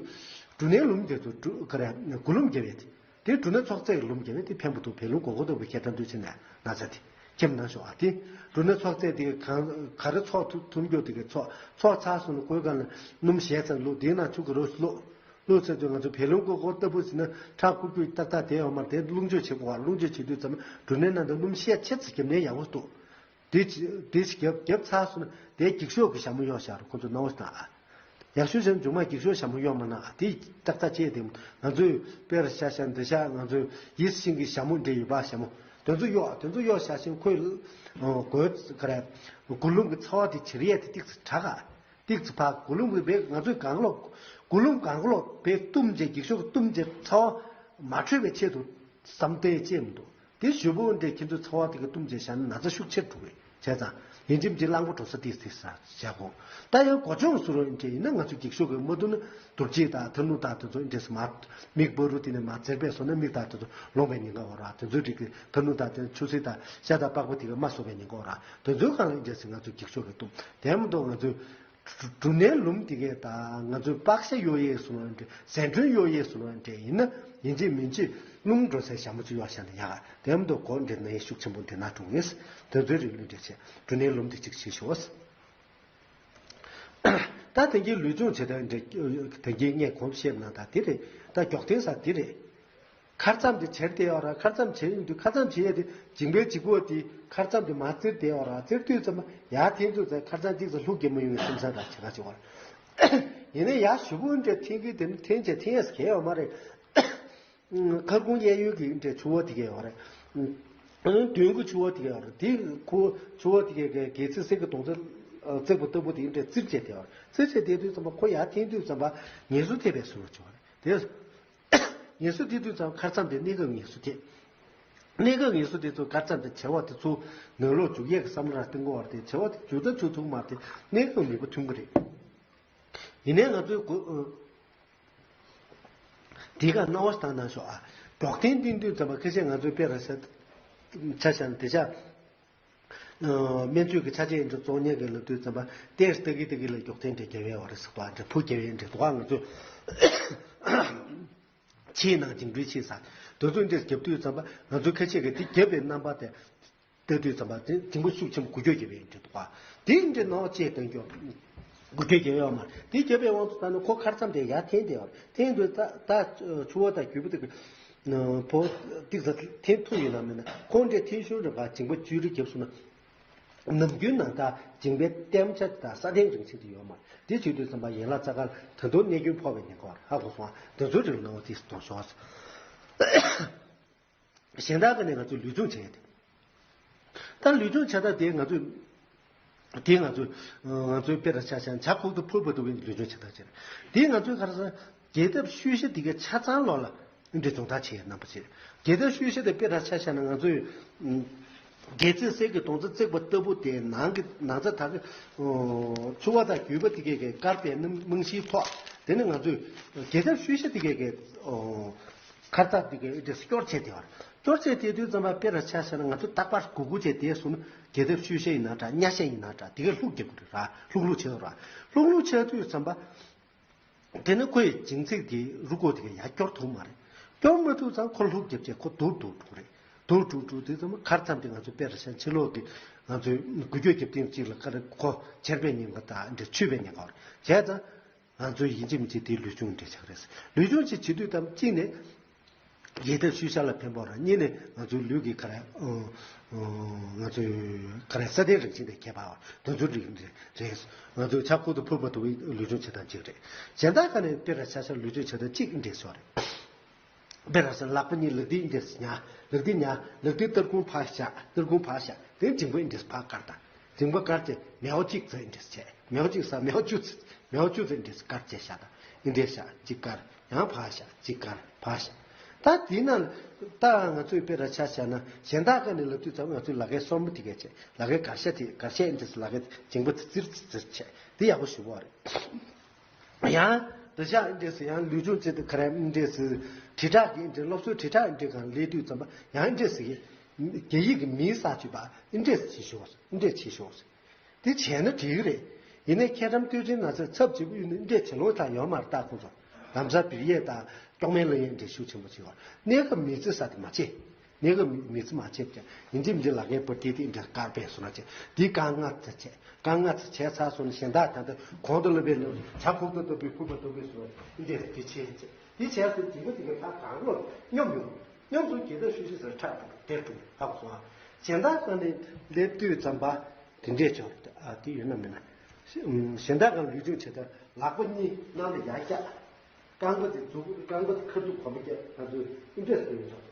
འབྲུ་སྣའི་ལུམས་དེ་ཚོ་འབྲུ་ག་རེ་མགུར་ལུམས་རྒྱབ་ཡས་དེ་དེ་འབྲུ་སྣ་ཚོགས་རྫས་ཀྱི་ལུམས་རྒྱབ་ཡས་དེ་ཕན་པོ་འདུག་བད་རླུང་སྒོར་སྒོར་ལྟ་བུ་མཁལ་གྲམ་སྟོད་ཆེན་ནས་ན་ཚ་དེ་ཁྱེམ་ན་ཤོག་ཨ་དེ་འབྲུ་སྣ་ཚོགས་རྫས་དེ་གང་ག་རེ་ཚོགས་ཐུབ་ཐུབ་མགྱོགས་དེ་གའི་ཚོགས་ཚོགས་ཚར་སོང་ན་ཁོའི་སྒང་ལ་སྣུམ་ཞལ་ཙམ་བླུགས་དེའི་ནང་ཆུ་ག་རུ་བླུགས་བླུགས་ཚར་དུས་ང་ཚོ་བད་རླུང་སྒོར་སྒོར་ལྟ་བུ་ཟིན་ན་ཁྲག་ཁུག་ཁུག་ཏག་ཏག་དེ་ཡོད་མ་རེད། དེ་རླུང་བཅོས་བྱེད་དགོས་པ་རླུང་བཅོས་བྱེད་དུས་ཙམ་འབྲུ་སྣའི་ནང་དུ་སྣུམ་ཤས་ཆེ་ཙམ་བརྒྱབ་ནས་ཡག་པོ་འདུག་དེ་ཅི་དེ་ཅི་རྒྱབ་རྒྱབ་ཚར་སོང་ན་དེ་འགྱིག་ཤོག་གི་ཞྭ་མོ་གཡོག་བཞག་རོགས། ཁོ་ཚོ་སྣང་བ་ཞིག་དང་ཨ། ཡག་ཤོས་ཅན་མཇུག་མ་འགྱིག་ཤོག་ཞྭ་མོ་གཡོག་མ་གནང་ཨ། དེ་ཏག་ཏག་བྱས་དེ་ང་ཚོས་དཔེར་ཤ་ཤ་འདི་ཤ་ང་ཚོས་ཡིད་བཞིན་གྱི་ཞྭ་མོ་འདྲ་ཡོད་པ་ཞྭ་མོ་དེ་ཚོ་གཡོག་དེ་ཚོ་གཡོག་བཞག་ཤིང་ཁོས་གོས་ག་རེ་མགུར་ལུམས་ཀྱི་ཚ་བ་དེ་བྱེར་ཡས་དེ་ཏིག་ཙི་དྲག་ཨ། ཏིག་ཙི་ཕ་མགུར་ལུམས་ཀྱི་བས་ང་ཚོས་གང་ལོག་མགུར་ལུམས་གང་ལོག་བས་བཏུམས་རྗེས་འགྱིག་ཤོག་བཏུམས་རྗེས་ཚ་བ་མ་འཕྲོད་པའི་ཆེད་དུ། བསམ་གཏན་ཅེས་མི་འདུག་དེ་ཞུ་བོ་འདྲའི་ཁྱེད་ཚོ་ཚ་བ་དེ་ག་བཏུམ་བྱས་བཞག་ན་ན་ཚ་ཤུགས་ཆེར་འགྲོ་གི་བྱས་ཙང་ཡིན་གཅིག་མིན་གཅིག་གླང་པོ་གྲོ་ས་ཏིས་ཏིས་ས་བཞག་གོ། ད་ཡང་གོ་ཆུང་ཟུར་རོ་འདྲ་ཡིན་ན་ང་ཚོ་འགྱིག་ཤོག་གི་མ་བཏུམ་ན་དུར་བྱེད་དང་ཐ་ནུ་དང་དེ་ཚོ་འདྲས་མ་མིག་བོ་རུ་དེ་ནས་མ་འཛེར་པས་སོ་ན་མིག་དང་དེ་ཚོ་ལོང་བའི་ཉེན་ཁ་འོ་ར། དེ་ཚོའི་རིགས་ཀྱི་ཐ་ནུ་དང་དེ་ཆུ་སྲིན་དང་ཤ་དང་པགས་པ་དེ་ག་མ་གསོ་བའི་ཉེན་ཁ་འོ་ར། དེ་ཚོའི་སྒང་ལ་འདྲས་ང་ཚོ་འགྱིག་ཤོག་གི་བཏུམ་དེ་མ་གཏོགས་ང་ཚོའི། འབྲུ་སྣའི་ལུམས་དེ་གས་དང་ང་ཚོའི་པགས་ཤ་གཡོག་ཡས་སུ་ལོ་འདྲ་ཟན་གྲོན་གཡོག་ཡས་སུ་ལོ་འདྲ་ཡིན་ན་ཡིན་གཅིག་མིན་གཅིག་རླུང་འགྲོ་སའི་ཞྭ་མོ་ཅིག་གཡོག་བཞག་ན་ཡག་དེ་མ་གཏོགས་གོ་འདྲ་ན་ཡས་ཤུགས་ཆེན་པོ་འདི་ན་འགྲོ་ངེས། དེ་ཚོའི་རིགས་ལུས་འདྲ་བྱས་འབྲུ་སྣའི་ལུམས་དེ་གཅིག་བྱེད་ཤོག་ད་དེང་གི་ལུས་སྦྱོང་བྱེད་སྟངས་འདྲ་དེང་གི་ངས་གོང་བཤད་ན་ད་དེ་རེད། ད་མགྱོགས་བསྟན་ས་དེ་རེད། ཁར་རྩམ་དེ་བྱེར་བསྡད་ཡོད་ར། ཁར་རྩམ་བྱེར་ཡོང་དུས་ཁར་རྩམ་བྱེར་ཡས་དེ་འཇིང་པའི་འཇིགས་པོ་དེ་ཁར་རྩམ་དེ་མར་བཙིར་བསྡད་ཡོད་ར། བཙིར་དུས་ཙམ་པ་ཡར་འཐེན་དུས་ཙམ་ཁར་རྩམ་གཅིག་ཙམ་ལྷུག་གེ་མ་ཡོང་བའི་སེམས་བཟང་ར་བྱེད་ག་བྱེད་བར། ཡིན་ནའི་ཡར་ཞུ་བོ་འདྲ་འཐེན་གི་དེ་ནི་འཐེན་བྱས་འཐེན་ཡས་གལ་ཡོད་མ་རེད། ཁར་ཁུང་གཡས་གཡོན་གྱི་འདྲ་ཆུ་བོ་དེ་གས་ཡོད་རེད། མདུན་གྱི་ཆུ་བོ་དེ་གས་ཡོད་རེད། དེ་ཁུ་ཆུ་བོ་དེ་གས་གལ་སྲིད་གསེར་གྱི་མདོང་རྩེ་བཙེགས་པ་ལྟ་བུ་དེ་འདྲ་བཙིར་བྱས་བསྡད་ཡོད་རེད། བཙིར་བྱས་བསྡད་དུས་ཙམ་པ་ཁོ་ཡར་འཐེན་དུས་ཙམ་པ་ངལ་གསོ་ཐེབས་པའི་བཟོ་འདྲ་བྱུང་བ་རེད། དེ། ངལ་གསོ་དེ་དུས་ཙམ་ཁར་རྩམ་དེ་གནས་སྐབས་ངལ་གསོ་ཐེབས། གནས་སྐབས་ངལ་གསོ་དེ་ཚོ་ཁར་རྩམ་དེ་བྱེར་བ་དེ་ཚོ་ནང་ལོགས་འཇུག་ཡས་ཀྱི་བསམ་བློ་ར་བཏང་དགོས་བར་དེ་བྱེར་བ་དེ་འཇུག་ད་འཇུག་ཐུབ་མ་རེད། དེ་གནས་སྐབས་ངལ་གསོ་ཐོན་གི་རེད། ཡིན་ནའི་ང་ཚོའི་གོ་དེ་ག་སྣང་བ་བཏང་གནང་ཤོག་ཨ། མགྱོགས་བསྟན་བསྟན་དུས་ཙམ་པ་ཁ་ཤས་ང་ཚོའི་དཔེ་ར་ཤ་ཆ་བཞག་ན་དེ་ཆ། སྨན་བཅོས་ཀྱི་ཆ་རྐྱེན་འདི་བཙོང་མཁན་གྱི་ལབ་དུས་ཙམ་པ་ཏེས་ཏི་གི་ཏི་གི་ལ་མགྱོགས་འཐེན་འདྲ་རྒྱབ་ཡས་བ་རེད་ཟེར་བ་འདྲ་བུ་རྒྱབ་ཡས་འདྲ་འདུག་ང་ཚོས་ཕྱིའི་ནང་འགྱིང་འགྲུལ་ཕྱིན་ས་དེ་ཚོ་འདྲ་རྒྱབ་དུས་ཙམ་པ་ང་ཚོ་ཁ་ཤས་ཀྱིས་དེ་རྒྱབ་པའི་རྣམ་པ་དེ་ལྟ་དུས་ཙམ་པ་དེ་འགྱིང་བུ་ཤུགས་ཆེན་པོ་འགུལ་སྐྱོད་རྒྱབ་ཡས་འདྲ་འདུག་དེ་འདྲ་ནང་བཅས་སྟོན་རྒྱུ་འགུལ་སྐྱོད་རྒྱབ་ཡས་མ་རེད། དེ་རྒྱབ་པའི་དབང་དུ་བཏང་ན་ཁོ་ཁར་མཚམས་དེ་ཡར་འཐེན་བསྡད་པ་རེད། འཐེན་དུས་ད་ད་ཆུ་བོ་དང་རྒྱུད་པ་དེ་གི་བོ་ཏིག་ཙ་འཐེན་ཐུབ་ཡོད་ན་མེད་ན་ཁོང་འདྲས་འཐེན་ཤུལ་རེ་བ་འགྱིང་བུ་བཅུ་རེ་བརྒྱབ་སོང་ན། ནམ་རྒྱུན་ནང་ལྟར་འགྱིང་བུའི་ལྟེམ་ཆ་དང་ས་ལྡན་རང་བཞིན་དུ་ཡོད་མ་རེད། དེ་བྱེད་དུས་ཙམ་པ་ཡན་ལག་རྩ་ཁར་ད་དུང་གནོད་སྐྱོན་ཕོག་པའི་ཉེན་ཁ་ཡོད་རེད། ཧ་གོ་སོང་ཨ། དེ་ཚོའི་རིགས་ལ་འོ་དེ་གཏོང་ཤོག་གཞན་དག་གི་ནི་ང་ཚོས་ལུས་སྦྱོང་བྱས་ཏེ། ད་ལུས་སྦྱོང་བྱ་སྟངས་དེ་ང་ཚོས་དེ་ང་ཚོས་ང་ཚོའི་དཔེ་ར་ཆ་བཞག་ན་བྱ་ཁོག་ཏུ་ཕུར་བུ་ལྟ་བུའི་ལུས་སྦྱོང་བྱ་སྟངས་བྱས་རེད། དེ་ང་ཚོའི་ག་རེ་ཟེར་རྒྱས་ཐབས་ཤུལ་བཞི་དེ་གའི་ཆ་ཚང་ལོག་ལ་འདི་སྦྱོང་བརྡར་བྱེད་ཡའི་རྣམ་པ་བྱེད། རྒྱས་ཐབས་ཤུལ་བཞི་དེ་དཔེ་ར་ཆ་བཞག་ན་ང་ཚོས་སྒལ་ཚིགས་གསེར་གྱི་དོང་ཙེ་བརྩེགས་པ་ལྟ་བུ་དེ་ནང་གི་ནང་ཚ་དག་གི་ཆུ་བ་དང་རྒྱུས་པ་དེ་གའི་གའི་བཀར་པའི་རྨང་གཞིའི་ཐོག་དེ་ནི་ང་ཚོས་རྒྱས་ཐབས་ཤུལ་བཞི་དེ་གའི་གའི་ཁར་ཐབས་དེ་གའི་དེ་སྐྱོར་བྱས་དེ་བར་སྐྱོར་བྱས་དེ་དུས་ཙམ་པ་དཔེ་ར་ཆ་བཞག་ན་ང་ཚོ་རྟག་པར་སྒུར་སྒུར་བྱས་དེ་སོང་ན་རྒྱས་ཐབས་ཤུལ་བཞི་ཡིན་ན་འདྲ་གཉའ་ཤ་ཡིན་ན་འདྲ་དེ་གའི་ལྷུག་རྒྱག་དགོས་རེད་ར། ལྷུག་ལྷུག་བྱས་ར། ལྷུག་ལྷུག་བྱས་དུས་ཙམ་པ། དེ་ནི་ཁོའི་འགྱིང་ཚིགས་དེ་རུ་སྐོར་དེ་ག་ཡར་སྐྱོར་ཐུབ་མ་རེད། སྐྱོར་མ་ཐུབ་ཙང་ཁོ་ལྷུག་རྒྱབ་བྱས་ཁོ་སྡུག་སྡུག་འགྲོ་རེད། སྡུག་སྡུག་འགྲོ་དུས་ཙམ་པ་ཁར་མཚམས་དེ་ང་ཚོ་དཔེ་ར་བཞག་ཕྱི་ལོགས་ཀྱི་ང་ཚོའི་འགུལ་སྐྱོད་རྒྱབ་ཐེངས་གཅིག་ལ་ཁ་རེ་ཁོ་ཆེར་པའི་ཉེན་ཁ་དང་འདྲ་ཆུད་པའི་ཉེན་ཁ་བར་བྱས་ཙང་ང་ཚོའི་ཡིན་གཅིག་མིན་གཅིག་དེའི་ལུས་སྦྱོང་འདྲ་ཆགས་རེད། ལུས་སྦྱོང་ཅིག་བྱེད་དུས་ཙམ་གཅིག་ནས། རྒྱས་ཐབས་ཤུལ་བཞི་ལ་ཕན་པ་ར་གཉིས་ནས་ང་ཚོའི་ལུས་ཀྱི་ག་རེ་ང་ཚོའི་ག་རེ་ས་སྟེང་རང་བཞིན་དེ་ཁྱད་པར་དོན་ཚུལ་རིག་རེད། ང་ཚོའི་ཕྱྭ་ཁོག་ཏུ་ཕུར་བུ་ལྟ་བུའི་ལུས་སྦྱོང་བྱེད་སྟངས་གཅིག་རེད། གཞན་དག་ག་ནས་དཔེ་ར་ཆ་བཞག་ལུས་སྦྱོང་བྱེད་སྟངས་གཅིག་འདྲེས་སོགས་རེད། དཔེ་ར་ཆ་ལག་པ་གཉིས་ལག་མཐིལ་འདྲེས་ཉ་ལག་མཐིལ་ཉ་ལག་མཐིལ་སྟར་ཁུང་ཕར་བཞག་སྟར་ཁུང་ཕར་བཞག་དེ་འགྱིང་བུ་འདྲེས་ཕར་བཀར་དང་། རྫིང་བུ་དཀར་ཅན་མེའོ་གཅིག་ཙམ་འདྲེས་བྱས། མེའོ་གཅིག་ས་མེའོ་བཅུ་ཙམ་མེའོ་བཅུ་ཙམ་འདྲེས་དཀར་ཅན་བཞག་དང་། འདྲེས་བཞག་གཅིག་དཀར་ཡང་ཕར་བཞག་གཅིག་དཀར་ཕར་བཞག་ད་དེ་ན་ད་ང་ཚོས་དཔེ་ར་ཆ་བཞག་ན་གཞན་དག་ག་ནས་ལབ་དུས་ཙམ་ང་ཚོའི་ལ་ཁའི་སོར་མོ་དེ་གས་བྱས་ལ་ཁའི་གར་ཤ་དེ་གར་ཤ་འདྲེས་ལ་ཁའི་རྫིང་བུ་ཙིར་ཙིར་བྱས་དེ་ཡག་པོ་ཞུ་བ་རེད། ཡང་། འདི་ཤག་འདྲེས་སུ་ཡང་ལུས་སྦྱོང་བྱེད་དུ་ཁ་རས་འདྲེས་སུ། དྲིལ་བསྒྲགས་ཀྱི་འདྲེས་སློབ་གསོའི་དྲིལ་བསྒྲགས་འདྲེས་གང་ལས་དུས་ཙམ་པ་ཡང་འདྲེས་སུ་ཡིན། རྒྱ་ཡིག་གི་མིའི་ས་བཅུ་པ་འདྲེས་སུ་བྱེད་ཤོག་འདྲེས་བྱེད་ཤོག་དེ་བྱས་ན་འགྲིག་གི་རེད། ཡིན་ནའི་ཁྱེད་རང་སྟོད་ཆེན་ན་ཚ་ཚབ་བྱེད་པོ་ཡིན་ན་འདྲེས་བྱེད་ལོང་ཐག་ཡོད་མ་རེད་ད་ཁོང་ཚོ། ལམ་སང་བིར་ཡས་དང་སྐྱོག་མེ་ལ་ཡན་འདྲེས་ཤུགས་ཆེན་པོ་བྱེད་བར་གནས་སྐབས་མི་ཚེ་ས་དེ་མ་བྱེད། ནས་གི་མི་ཚེ་མ་ཆད་ཀྱང་ཡིན་གཅིག་མིན་གཅིག་ལ་ངའི་བུ་དེ་དེ་འདྲ་དཀར་པས་སོང་ན་ཆེ་དེ་དཀར་ལྔ་ཚེ་ཆེ་དཀར་ལྔ་ཚེ་ཆེ་ཚར་སོང་ན་གཞན་དག་ད་ལྟ་གོང་དུ་ལུས་པའི་ནང་བྱ་ཁོག་ཏུ་ལྟ་བུའི་ཕུར་པ་ལྟ་བུའི་སོང་ན་འདི་དེ་ཆེ་ཆེ་དེ་ཆེ་སོང་དེ་གི་དེ་གི་ཕ་གང་ལོ་སྙོམས་ཡོང་སྙོམས་སུ་གྱེས་ད་ཤུ་ཤུ་ཟེར་ཁྲག་དེར་ཀྲུང་ཧ་གོ་སོང་ཨ། གཞན་དག་ཁོ་ནས་སླེབས་དུས་ཙམ་པ་དེ་འདྲས་ཆོག་ཨ། དེ་ཡོད་ན་མིན་ན་གཞན་དག་གང་ལུས་སྦྱོང་བྱེད་ད་ལག་པ་གཉིས་གནམ་ལ་ཡར་བཀྱག་རྐང་པ་དེ་མཛུབ་རྐང་པ་དེ་ཁ་ཐུག་གོམ་པ་བརྒྱབ་ང་ཚོས་ཨིན་འདྲས་སུ་ཡོད་ཆོག་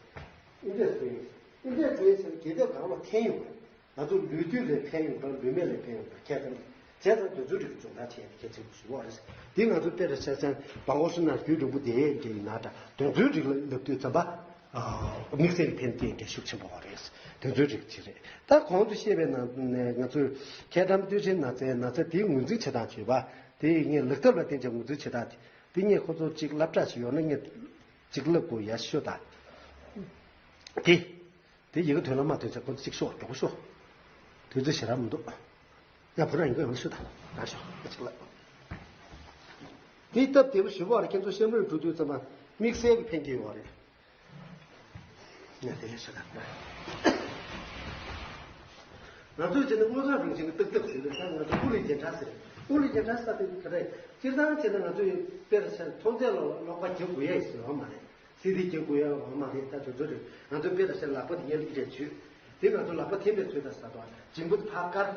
ཨིན་འདྲས་སུ་ཡོད་ཨིན་འདྲས་སུ་ཡོད་ཟེར་ན་རྒྱལ་ཁབ་གང་ལ་ཕན་ཡོད་པ་ང་ཚོ་ལུས་དུས་ལས་ཕན་ཡོད་པ་ལུས་མེད་ལས་ཕན་ཡོད་པ་ཁྱད་ཚང་བྱས་ཙང་དུས་ཚོད་རིག་སྦྱོང་བརྡར་བྱས་ཏེ་ཁྱད་ཚིག་ཞུ་བ་རེད། འདི་ང་ཚོ་དཔེ་ར་ཆ་ཚང་བང་གོ་སུ་ན་རྒྱུད་རིང་པོ་དེ་འདྲ་ཡིན་ན་འདྲ་དུས་ཚོད་རིག་ལ་ལབ་དུས་ཙམ་པ་དམིགས་བསལ་གྱི་ཕན་བདེ་འདྲ་ཤུགས་ཆེན་པོ་བ་རེད། དུས་ཚོད་རིག་ཅིག་རེད། ད་གོང་དུ་བཤད་པའི་ནང་ནས་ང་ཚོས་ཁྱད་གྲམ་སྟོད་ཆེན་ན་ཚའི་ན་ཚ་དེའི་ངོས་འཛིན་བྱེད་སྟངས་བྱས་པ་དེ་ངས་ལག་ཐབས་ལ་བརྟེན་ཅིང་ངོས་འཛིན་བྱེད་སྟངས་དེ། དེ་ངས་ཁོ་ཚོར་གཅིག་སློབ་གྲྭ་ཞིག་ཡོང་ན་ངས་གཅིག་བསླབ་དགོས་ཡ་ཤོད་ད། དེ། དེ་ཡི་གེ་དོན་ལ་མ་ཐོན་ཚེ་ཁོ་ཚོ་གཅིག་ཤོག་མགྱོགས་པོ་ཤོག་དུས་ཚོད་ཞེ་དྲག་མི་འདུག་ཡ་བུ་རང་ཡི་གེ་ཡོང་ཤོད་ད་རང་ཤོག་གཅིག་བསླབ། དེ་སྟབས་བདེ་པོ་ཞུ་བ་རེད། ཁྱེད་ཚོ་ཤེས་རོགས་འགྲོ་དུས་ཙམ་པ་དམིགས་བསལ་གྱི་ཕན་གྱི་ཡོད་རེད། ང་དེ་ཤ་ད། ང་ཚོས་བྱས་ན་དངོས་ཁམས་རང་བཞིན་གྱི་ཏག་ཏག་ཟེར་ན་ད་ང་ཚོ་ཨུ་ལི་རྒྱན་ཁྲ་ཟེར། ཨུ་ལི་རྒྱན་ཁྲ་ས་དེ་ག་རེ། སྤྱིར་བཏང་བྱས་ན་ང་ཚོས་དཔེར་བྱས་མཐོང་ཚད་ལ་ཀློག་པ་རྒྱག་དགོས་ཡ་ཡིན་ཟེར་བ་མ་རེད། སི་ཌི་རྒྱག་དགོས་ཡ་བ་མ་རེད། ད་དུས་ཚོད་རེད། ང་ཚོས་དཔེར་བྱས་ལག་པ་དེ་ངས་ལི་འདྲས་བྱུས། དེ་ང་ཚོ་ལག་པ་འཐེན་པའི་ཚོད་ད་ས་དོ། འཇིང་པོ་དེ་ཕར་བཀར།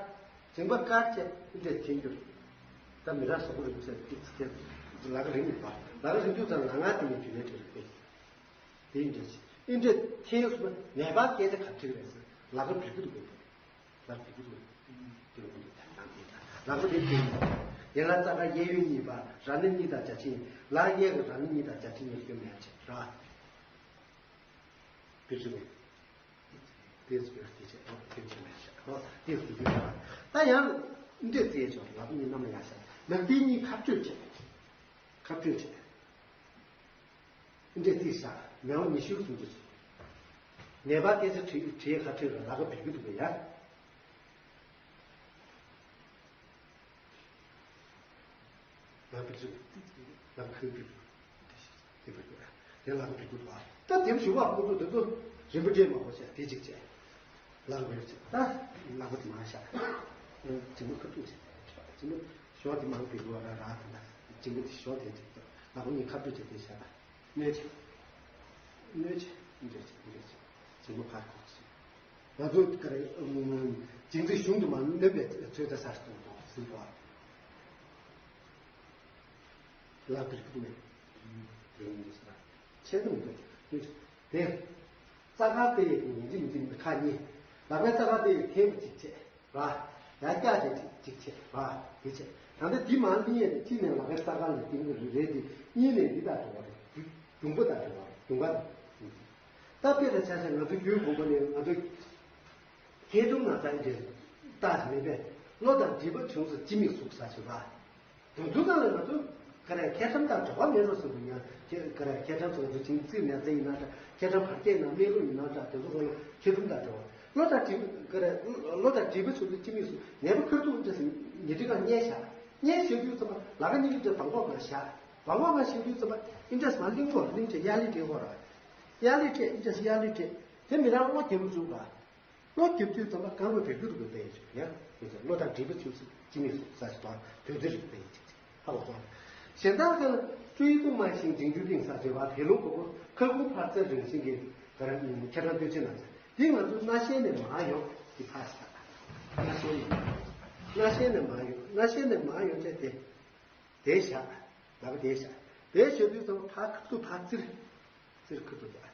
འཇིང་པ་བཀར་བྱས་ལི་འདྲས་འཐེན་རྒྱུ་རེད། ད་མི་རག་བཟང་པོ་རེད་ཟེར་ཏིག་ཙི་འཐེན། ལག་པ་རིང་མི་འབར། ལག་པ་རིང་དུས་ཙམ་ལ་ང་དེ་ངས་རྒྱུ་ལས་འདྲས་རེད་པས། དེ་འདྲ་ཞིག་ཨིན་འདྲ་ཐེངས་སུ་ནད་པ་སྐད་ཆ་ག་ཁྲིག་རེད་ཟེར་ལག་པ་འབིག་གི་འདུག་གས། ལག་འབིག་གི་འདུག་དེ་འདུག་ད་ནང་དེ་ལག་པ་དེ་དེ་ཡན་ལ་རྩ་ཁ་གཡས་གཡོན་གཉིས་པ་ར་ནི་གཉིས་དང་བརྒྱ་ཆིན་ལ་གཡས་ཀྱི་ར་ནི་གཉིས་དང་བརྒྱ་ཆིན་གཉིས་སྐྱོན་མེད་ཅེས་ར། བེ་ཚུ་མེད། དེ་ཚུ་ཡོད་དེ་ཆེ་ཨོ་དེ་ཆེ་མེད་ཤག་ཨོ་དེ་ཚུ་ཡོད་ཤག་ད་ཡང་འདྲེ་རྩེ་ཆོག་ལག་པ་གཉིས་གནམ་ལ་ཡར་ཤག་ལག་པ་གཉིས་ཁ་སྤྲོད་བྱེད། ཁ་སྤྲོད་བྱེད། འདྲེ་རྩིས་བཞག་མེ་དབང་ཉི་ཤུ་སུམ་ཅུ་སོང་། ནད་པ་སྐད་ཆ་དྲིས་དྲིས་ཁ་ཁྲིད་ར་ལག་པ་འབིག་གི་འདུག་གས་ཡ། ལག་པའི་ཚུལ། ལག་ཁུར་བུ། དེ་བུ་དེ་ལག་པའི་ཚུལ་བ། ད་དེ་བཞུགས་པ་ཁོ་ཚོ་དེ་ཚོ་རིན་པོ་ཆེ་མང་པོ་བྱས་དེ་གཅིག་བྱས། ལག་པའི་ཚུལ་ད་ལག་པ་དེ་མང་ཤ། སྦྱིན་པ་ཁ་ཐུག་བྱས། སྦྱིན་པ་ཞོ་དེ་མང་པོ་བུ་བ་ར་ར་དང་། སྦྱིན་པ་དེ་ཞོ་དེ་གཅིག་ལག་པ་གཉིས་ཁ་ཐུག་བྱས་དེ་བྱས། སྣོད་བྱས། སྣོད་བྱས། འདྲེ་བྱས། འདྲེ་བྱས། སྦྱིན་པ་ཕར་ཁོག་བྱས། ང་ཚོ་ག་རེ། སྦྱིན་སྲེག་གཞུང་དུ་མ་ནོན་པའི་ཚོད་ལྟ་སར་གཏོང་དང་ཟིན་པ། ལག་དེར་ཁུག་ནས། དེ་ཡིན་འདི་ཟེར། ཆེད་དུ་མི་འདུག་དེ། རྩ་ཁར་དེ་ཡི་ཉིན་གཅིག་མི་གཅིག་ཁ་གཉིས། ལག་པའི་རྩ་ཁར་དེ་ཡི་ཐེངས་གཅིག་བྱས་ར། ཡར་བཀྱག་བྱས་གཅིག་བྱས་ར། དེ་བྱས། ད་ལྟ་འདི་མ་གཉིས་ཡས་གཅིག་ནས་ལག་པའི་རྩ་ཁར་ལ་བཏིང་གི་རེད། དེ་གཉིས་ནས་འདི་དང་འདྲ་བ་རེད། གྲུང་པོ་དང་འདྲ་བ་རེད། གྲུང་པ་དང་། ད་དཔེ་དང་ཆ་བཞག་ང་ཚོ་རྒྱུད་གོང་པོ་ནས་ང་ཚོ། མཁལ་གྲུམ་ན་ཚ་ཡི་འདྲེ་རྟགས་མེད་པས་གློ་དང་འདྲིས་པ་བྱུང་ཚེ་ལྕི་མིག་ཟུག་ཟ་བྱེད་པ། དེ་ཚོ་ནང་ལ་ང་ཚོ་ག་རེ་མཁལ་གྲུམ་དང་འབྲེལ་བ་མེད་རོགས་ཟེར་དུས་ཡང་ག་རེ་མཁལ་གྲུམ་ཚོ་ང་ཚོ་བྱིང་རྩིས་ནད་རྩ་ཡིན་ན་འདྲ། མཁལ་གྲུམ་བར་ཆད་ན་སྨན་ལུགས་ཡིན་ན་འདྲ། དེ་ཚོ་ཚོ་ལ་མཁལ་གྲུམ་དང་འབྲེལ་བ། གློ་དང་འདྲིས་ག་རེ་གློ་དང་འདྲིས་པ་བྱུང་ཚེ་ལྕི་མིག་ཟུག་ནད་པ་ཁ་ཐུག་འདྲ་ཟིན་ཉེ་དུས་གང་བརྙས་བཞག་བརྙས་བྱེད་དུས་ཙམ་པ་ལ་ཁ་གཉིས་ཀྱི་འདྲ་བང་གོག་གང་བཞག་བང་གོག་གང་བཞག་དུས་ཙམ་པ་ཨིན་འདྲ་མ་གླིང་གོ་གླིང་བྱས་ཡ་ལི་འདྲེ་གོ་ར། ཡ་ལི་འདྲེ་ཨིན་འདྲ་ཡ་ལི་འདྲེ། དེ་མི་རང་གློ་རྒྱབ་བཟུང་བ། གློ་རྒྱབ་དུས་ཙམ་པ་རྐང་པ་བེར་ཀུ་རུ་གུ་བལྟས་ཡོད་ཡ། དེ་ཚོ་གློ་དང་འདྲིས་པ་ཚུལ་ཚུལ་ཅི་མི་སུ་ས་ཞིག་དང་དོན་ཚུལ་རིག་པ་ཡིན་ཅིག་ཧ་གོ་སོང་། གཞན་དག་ཀུན་སྤྲུལ་སྐུ་མ་ཤིང་འབྲིང་རྒྱུད་སྟེང་ས་བྱེ་བ་དེ་ལུགས་གོ་གོ་ཁ་ཁུ་ཕར་ཚད་རིང་ཞིང་གི་ག་ར་མཁས་དྲང་སྟོད་ཆེན་ན་འདི་ང་ཚོ་སྣ་ཤལ་ནས་མ་ཡོང་གི་ཕ་ས། སྣ་ཤལ་ནས་སྣ་ཤལ་ནས་མ་ཡོང་སྣ་ཤལ་ནས་མ་ཡོང་ཚེ་དེ་དེ་བཞག་ལག་པ་དེ་བཞག་དེ་བཞག་དུས་ཙམ་པ་ཕ་ཁུ་ཐུག་ཕ་ཙིར་ཙིར་ཁུ་ཐུག་བཞག་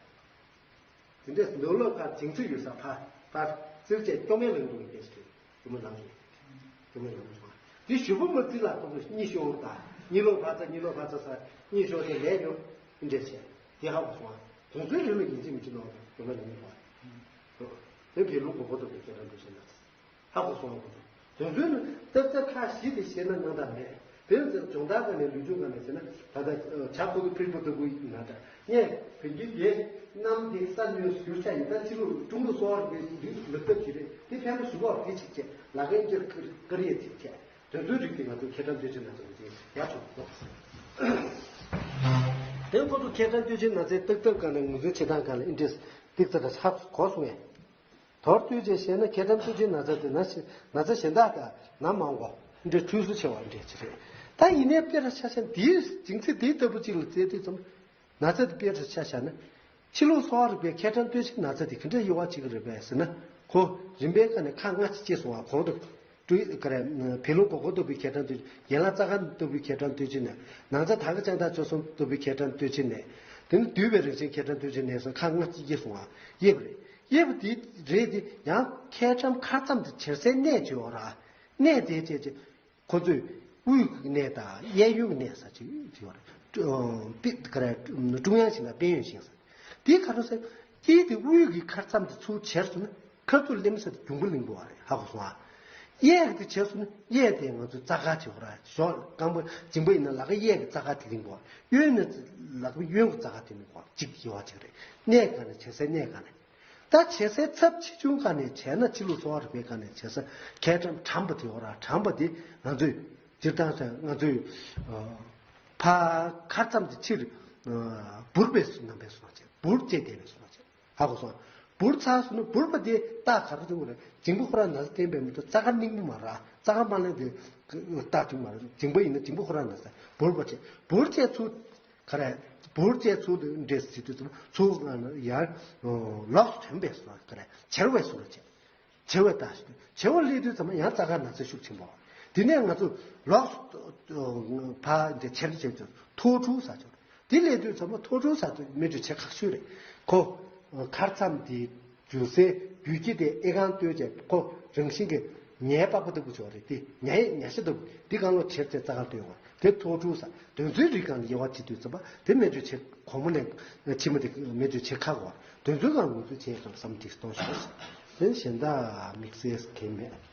དེ་འདྲས་ནོར་ལོག་ཁ་འཇིང་ཚུལ་ཡོད་ས་ཕ་ཕར་ཙིར་བཅས་སྐྱོ་མེད་ལ་འགྲོ་བའི་སྐད་ཆ་རེད། སྐྱོ་མེད་ལ་འགྲོ་སྐྱོ་མེད་ལ་འགྲོ་སོང་། དེ་ཞུ་བུ་མ་ཙི་ལ་ཁོང་ཚོ་གཉིད་ཤོར་དང་གཉིད་ལོག་ཕ་ཚ་གཉིད་ལོག་ཕ་ཚ་ས་གཉིད་ཤོར་དེ་ལས་ཡོང་འདྲས་བྱས་དེ་ཧ་གོ་སོང་། དོན་ཚོད་རེ་ལ་ཡིན་གཅིག་མིན་གཅིག་ནོར་སྐྱོ་མེད་ལ་འགྲོ་བ་དེ་བེ་ལུ་གོ་གོ་ཏོ་གི་སྐད་ར་འགྲོ་ཤེས་ན། ཧ་གོ་སོང་བ་ཁོ་ཚོ། དོན་ཚུལ་ནི་སྟབས་རྩ་ཁ་བཞི་དེ་ཤེས་ན་སྣང་དག་མེད། དེ་ནི་སྦྱོང་བརྡར་ག་ནས་ལུས་སྦྱོང་ག་ནས་ཟེར་ན་ད་ལྟ་བྱ་ཁོ་ཚོ་ཕིར་པོ་ལྟ་བུ་ཡིན་ན་འདྲ་ངས་བོད་འགྱུར་དེ་གནམ་དེ་ས་ནུས་བསྒྱུར་ཆ་ཡིན་ད་ཕྱི་ལོ་ཀྲུང་ལོ་སོ་བར་དེ་ལུས་ལུས་སྟབས་ཀྱི་རེད། དེ་ཕན་པོ་ཞུ་བར་དེ་ཅིག་བྱས་ལ་ཀའི་འགྱུར་ཀར་ཀར་ཡས་ཅིག་བྱས་དོན་ཚུལ་རིགས་དེ་ང་ཚོ་མཁས་དྲང་སྟོད་ཆེན་ན་ཚོ་ཅིག་ཡག་ཆོག་གོ། དེ་ཁོ་ཚོ་མཁས་དྲང་སྟོད་ཆེན་ན་ཚའི་ཏག་ཏག་ག་ནས་ངོས་འཛིན་བྱེད་སྟངས་ག་ལ་ཨིན་ཏྲེས་ཏིག་ཙ་ད་ཧ་གོ་སོང་ངས། མདོར་བསྡུས་བྱས་བཤད་ན་མཁས་དྲང་སྟོད་ཆེན་ན་ཚ་དེ་ན་ན་ཚ་གཞན་དག་དང་ན་མང་གོ་འདྲེ་འཁྲུལ་སོ་ཆེ་བ་འདྲེ་ཅི་རེད། ད་ཡིན་ནའི་དཔེ་ར་ཆ་བཞག་འདིའི་འཇིང་ཚད་འདིའི་ལྟ་བུ་གཅིག་ལ་བཙལ་དུས་ཙམ་ན་ཚ་དེ་དཔེ་ར་ཆ་བཞག་ན་ཕྱི་ལོགས་གསོ་བ་རིག་པའི་མཁས་དྲང་སྟོད་ཆེན་ན་ཚ་དེ་ག་འདྲ་དབྱེ་བ་ཕྱེ་གི་རེད་པས་ཟེར་ན་ཁོ་རིམ་པའི་ཁ་ནས་ཁག་ལྔ་ཅིག་སྐྱེས་སོང་བ་གོང་དུ་སྤྲུལ་ག་རེ་བེ་ལུང་གོ་གོ་ལྟ་བུའི་མཁས་དྲང་སྟོད་ཡན་ལག་རྩ་ཁ་ལྟ་བུའི་མཁས་དྲང་སྟོད་ཆེན་ནས་ནང་ཚ་དག་གི་ལྕགས་ཐག་ཆོད་སོང་ལྟ་བུའི་མཁས་དྲང་སྟོད་ཆེན་ནས་དེ་ནི་འདུས་པའི་རིགས་ཅན་མཁས་དྲང་སྟོད་ཆེན་ནས་སོང་ཁག་ལྔ་ཅིག་སྐྱེས་སོང་བ་དབྱེ་བ་རེད། དབྱེ་བ་དེ་རེད་དེ་ཡང་མཁས་གྲམ་ཁ་ཙམ་དུ་བྱེར་སའི་གནས་བྱེད་འོ་ར། གནས་དེ་བྱས་ཀྱི་ཁོ་ཚོས་དབུས་ཀྱི་གནས་དང་གཡས་གཡོན་གྱི་གནས་ས་ཅིག་བྱེད་འོ་ར། ཀ་ར་ཀྲུང་དབྱང་ཞིང་དང་དཔལ་ཡོན་ཞིང་ས། དེ་ག་རེ་ཟེར་དཀྱིལ་དེ་དབུས་ཀྱི་ཁར་ཙམ་དུ་ཚུར་བྱེར་སོང་ན་ཁ་ཐུག་ལེམ་ས་དེ་འབྱུང་པོ་གླིང་པོ་བ་རེད་ཧ་གོ་སོང་ཨ། གཡས་ཀྱི་དེ་བྱེར་སོང་ན་གཡས་དེ་ང་ཚོས་རྩ་དཀར་བྱེད་འོ་ར་ཞོག་རྐང་པ་འཇིང་པ་ཡིན་ན་ལ་ཁ་གཡས་ཀྱི་རྩ་དཀར་དེ་གླིང་པོ་བ་གཡོན་ནས་ལ་ཁ་གཡོན་གྱི་རྩ་དཀར་དེ་གླིང་པོ་བ་གཅིག་དབྱེ་བ་གཅིག་རེད། གནས་ག་ནས་བྱེར་སའི་གནས་ག་ནས། ད་བྱེར་སའི་ཚབས་ཆེ་ཆུང་ག་ནས་བྱས་ན་ཕྱི་ལོགས་གསོ་བ་རིག་པའི་ག་ནས་བྱེར་ས་མཁས་གྲམ་གྲམ་པ་དེ་འོ་ར་གྲམ་པ་དེ་ང་ཚོས་སྤྱིར་བཏང་ས་ང་ཚོས་ཕ་ཁ་ཙམ་དེ་ཕྱིར་འབུར་པའི་སུ་ནང་པའི་སུ་ན་བྱེད་འབུར་བཅས་བསྡད་པའི་སུ་ན་བྱེད་ཧ་གོ་སོང་། འབུར་ཚར་སོང་ན་འབུར་པ་དེ་རྟགས་ག་རེ་བྱུང་རེད། འཇིང་པ་ཁོ་རང་ན་ཚ་བསྟན་པའི་མི་ཐོག་རྩ་ཁ་རྙིང་པོ་མ་ར་རྩ་ཁ་མ་ལེན་དེ་རྟགས་བྱུང་མ་རེད། འཇིང་པ་ཡིན་ན་འཇིང་པ་ཁོ་རང་ན་ཚ་འབུར་པ་བྱེད་འབུར་བཅས་ཚུར། ག་རེ། འབུར་བཅས་ཚུར་དུ་འདྲེས་སུ་ཚུར་དུ་ཚུར་ཡར་ལོགས་སུ་ཐོན་པའི་སུ་ག་རེ་བྱེར་བའི་སུ་ར་བྱེད། བྱེར་བའི་རྟགས་ཤིག་བྱེར་བ་སླེབས་དུས་ཙམ་པ་ཡང་རྩ་ཁ་ན་ཚ་ཤུགས་ཆེན་པོ། དེ་ནས་ང་ཚོ་ལོགས་སུ་ཕར་འདྲེ་བྱེར་བྱེར་དུ་ཐོག་འཁྲུག་ས་ཆོག་དེ་སླེབས་དུས་ཙམ་པ་ཐོག་འཁྲུག་ས་དུ་སྨན་བཅོས་བྱེད་ཁག་ཤོས་རེད། ཁོ་ཁར་མཚམས་དེ། རྒྱུ་སའི་རྒྱུ་སྤྱི་དེ་ཨེ་ཁང་བཏོད་བྱས་ཁོ་རང་བཞིན་གྱི་ཉའི་པགས་པ་ལྟ་བུ་ཆོག་རེད་དེ་ཉའི་ཉ་ཤ་ལྟ་བུ་འདི་གང་ལོ་བྱེར་ཚེ་རྩ་ཁར་བཏོད་ཡོང་བ་དེ་ཐོག་འཁྲུག་ས་དོན་ཚུལ་རིགས་གང་ལ་དབྱེ་བ་ཕྱེ་དུས་ཙམ་པ་དེ་སྨན་བཅོས་བྱེད་གོང་མ་ནས་ཕྱི་མ་དེ་སྨན་བཅོས་བྱེད་ཁག་བར་དོན་ཚུལ་གང་ངོས་འཛིན་བྱེད་ཡག་བསམ་གྱིས་གཏོང་ཤོག་དེ་གཞན་དག་དམིགས་བསལ་གལ་མེད།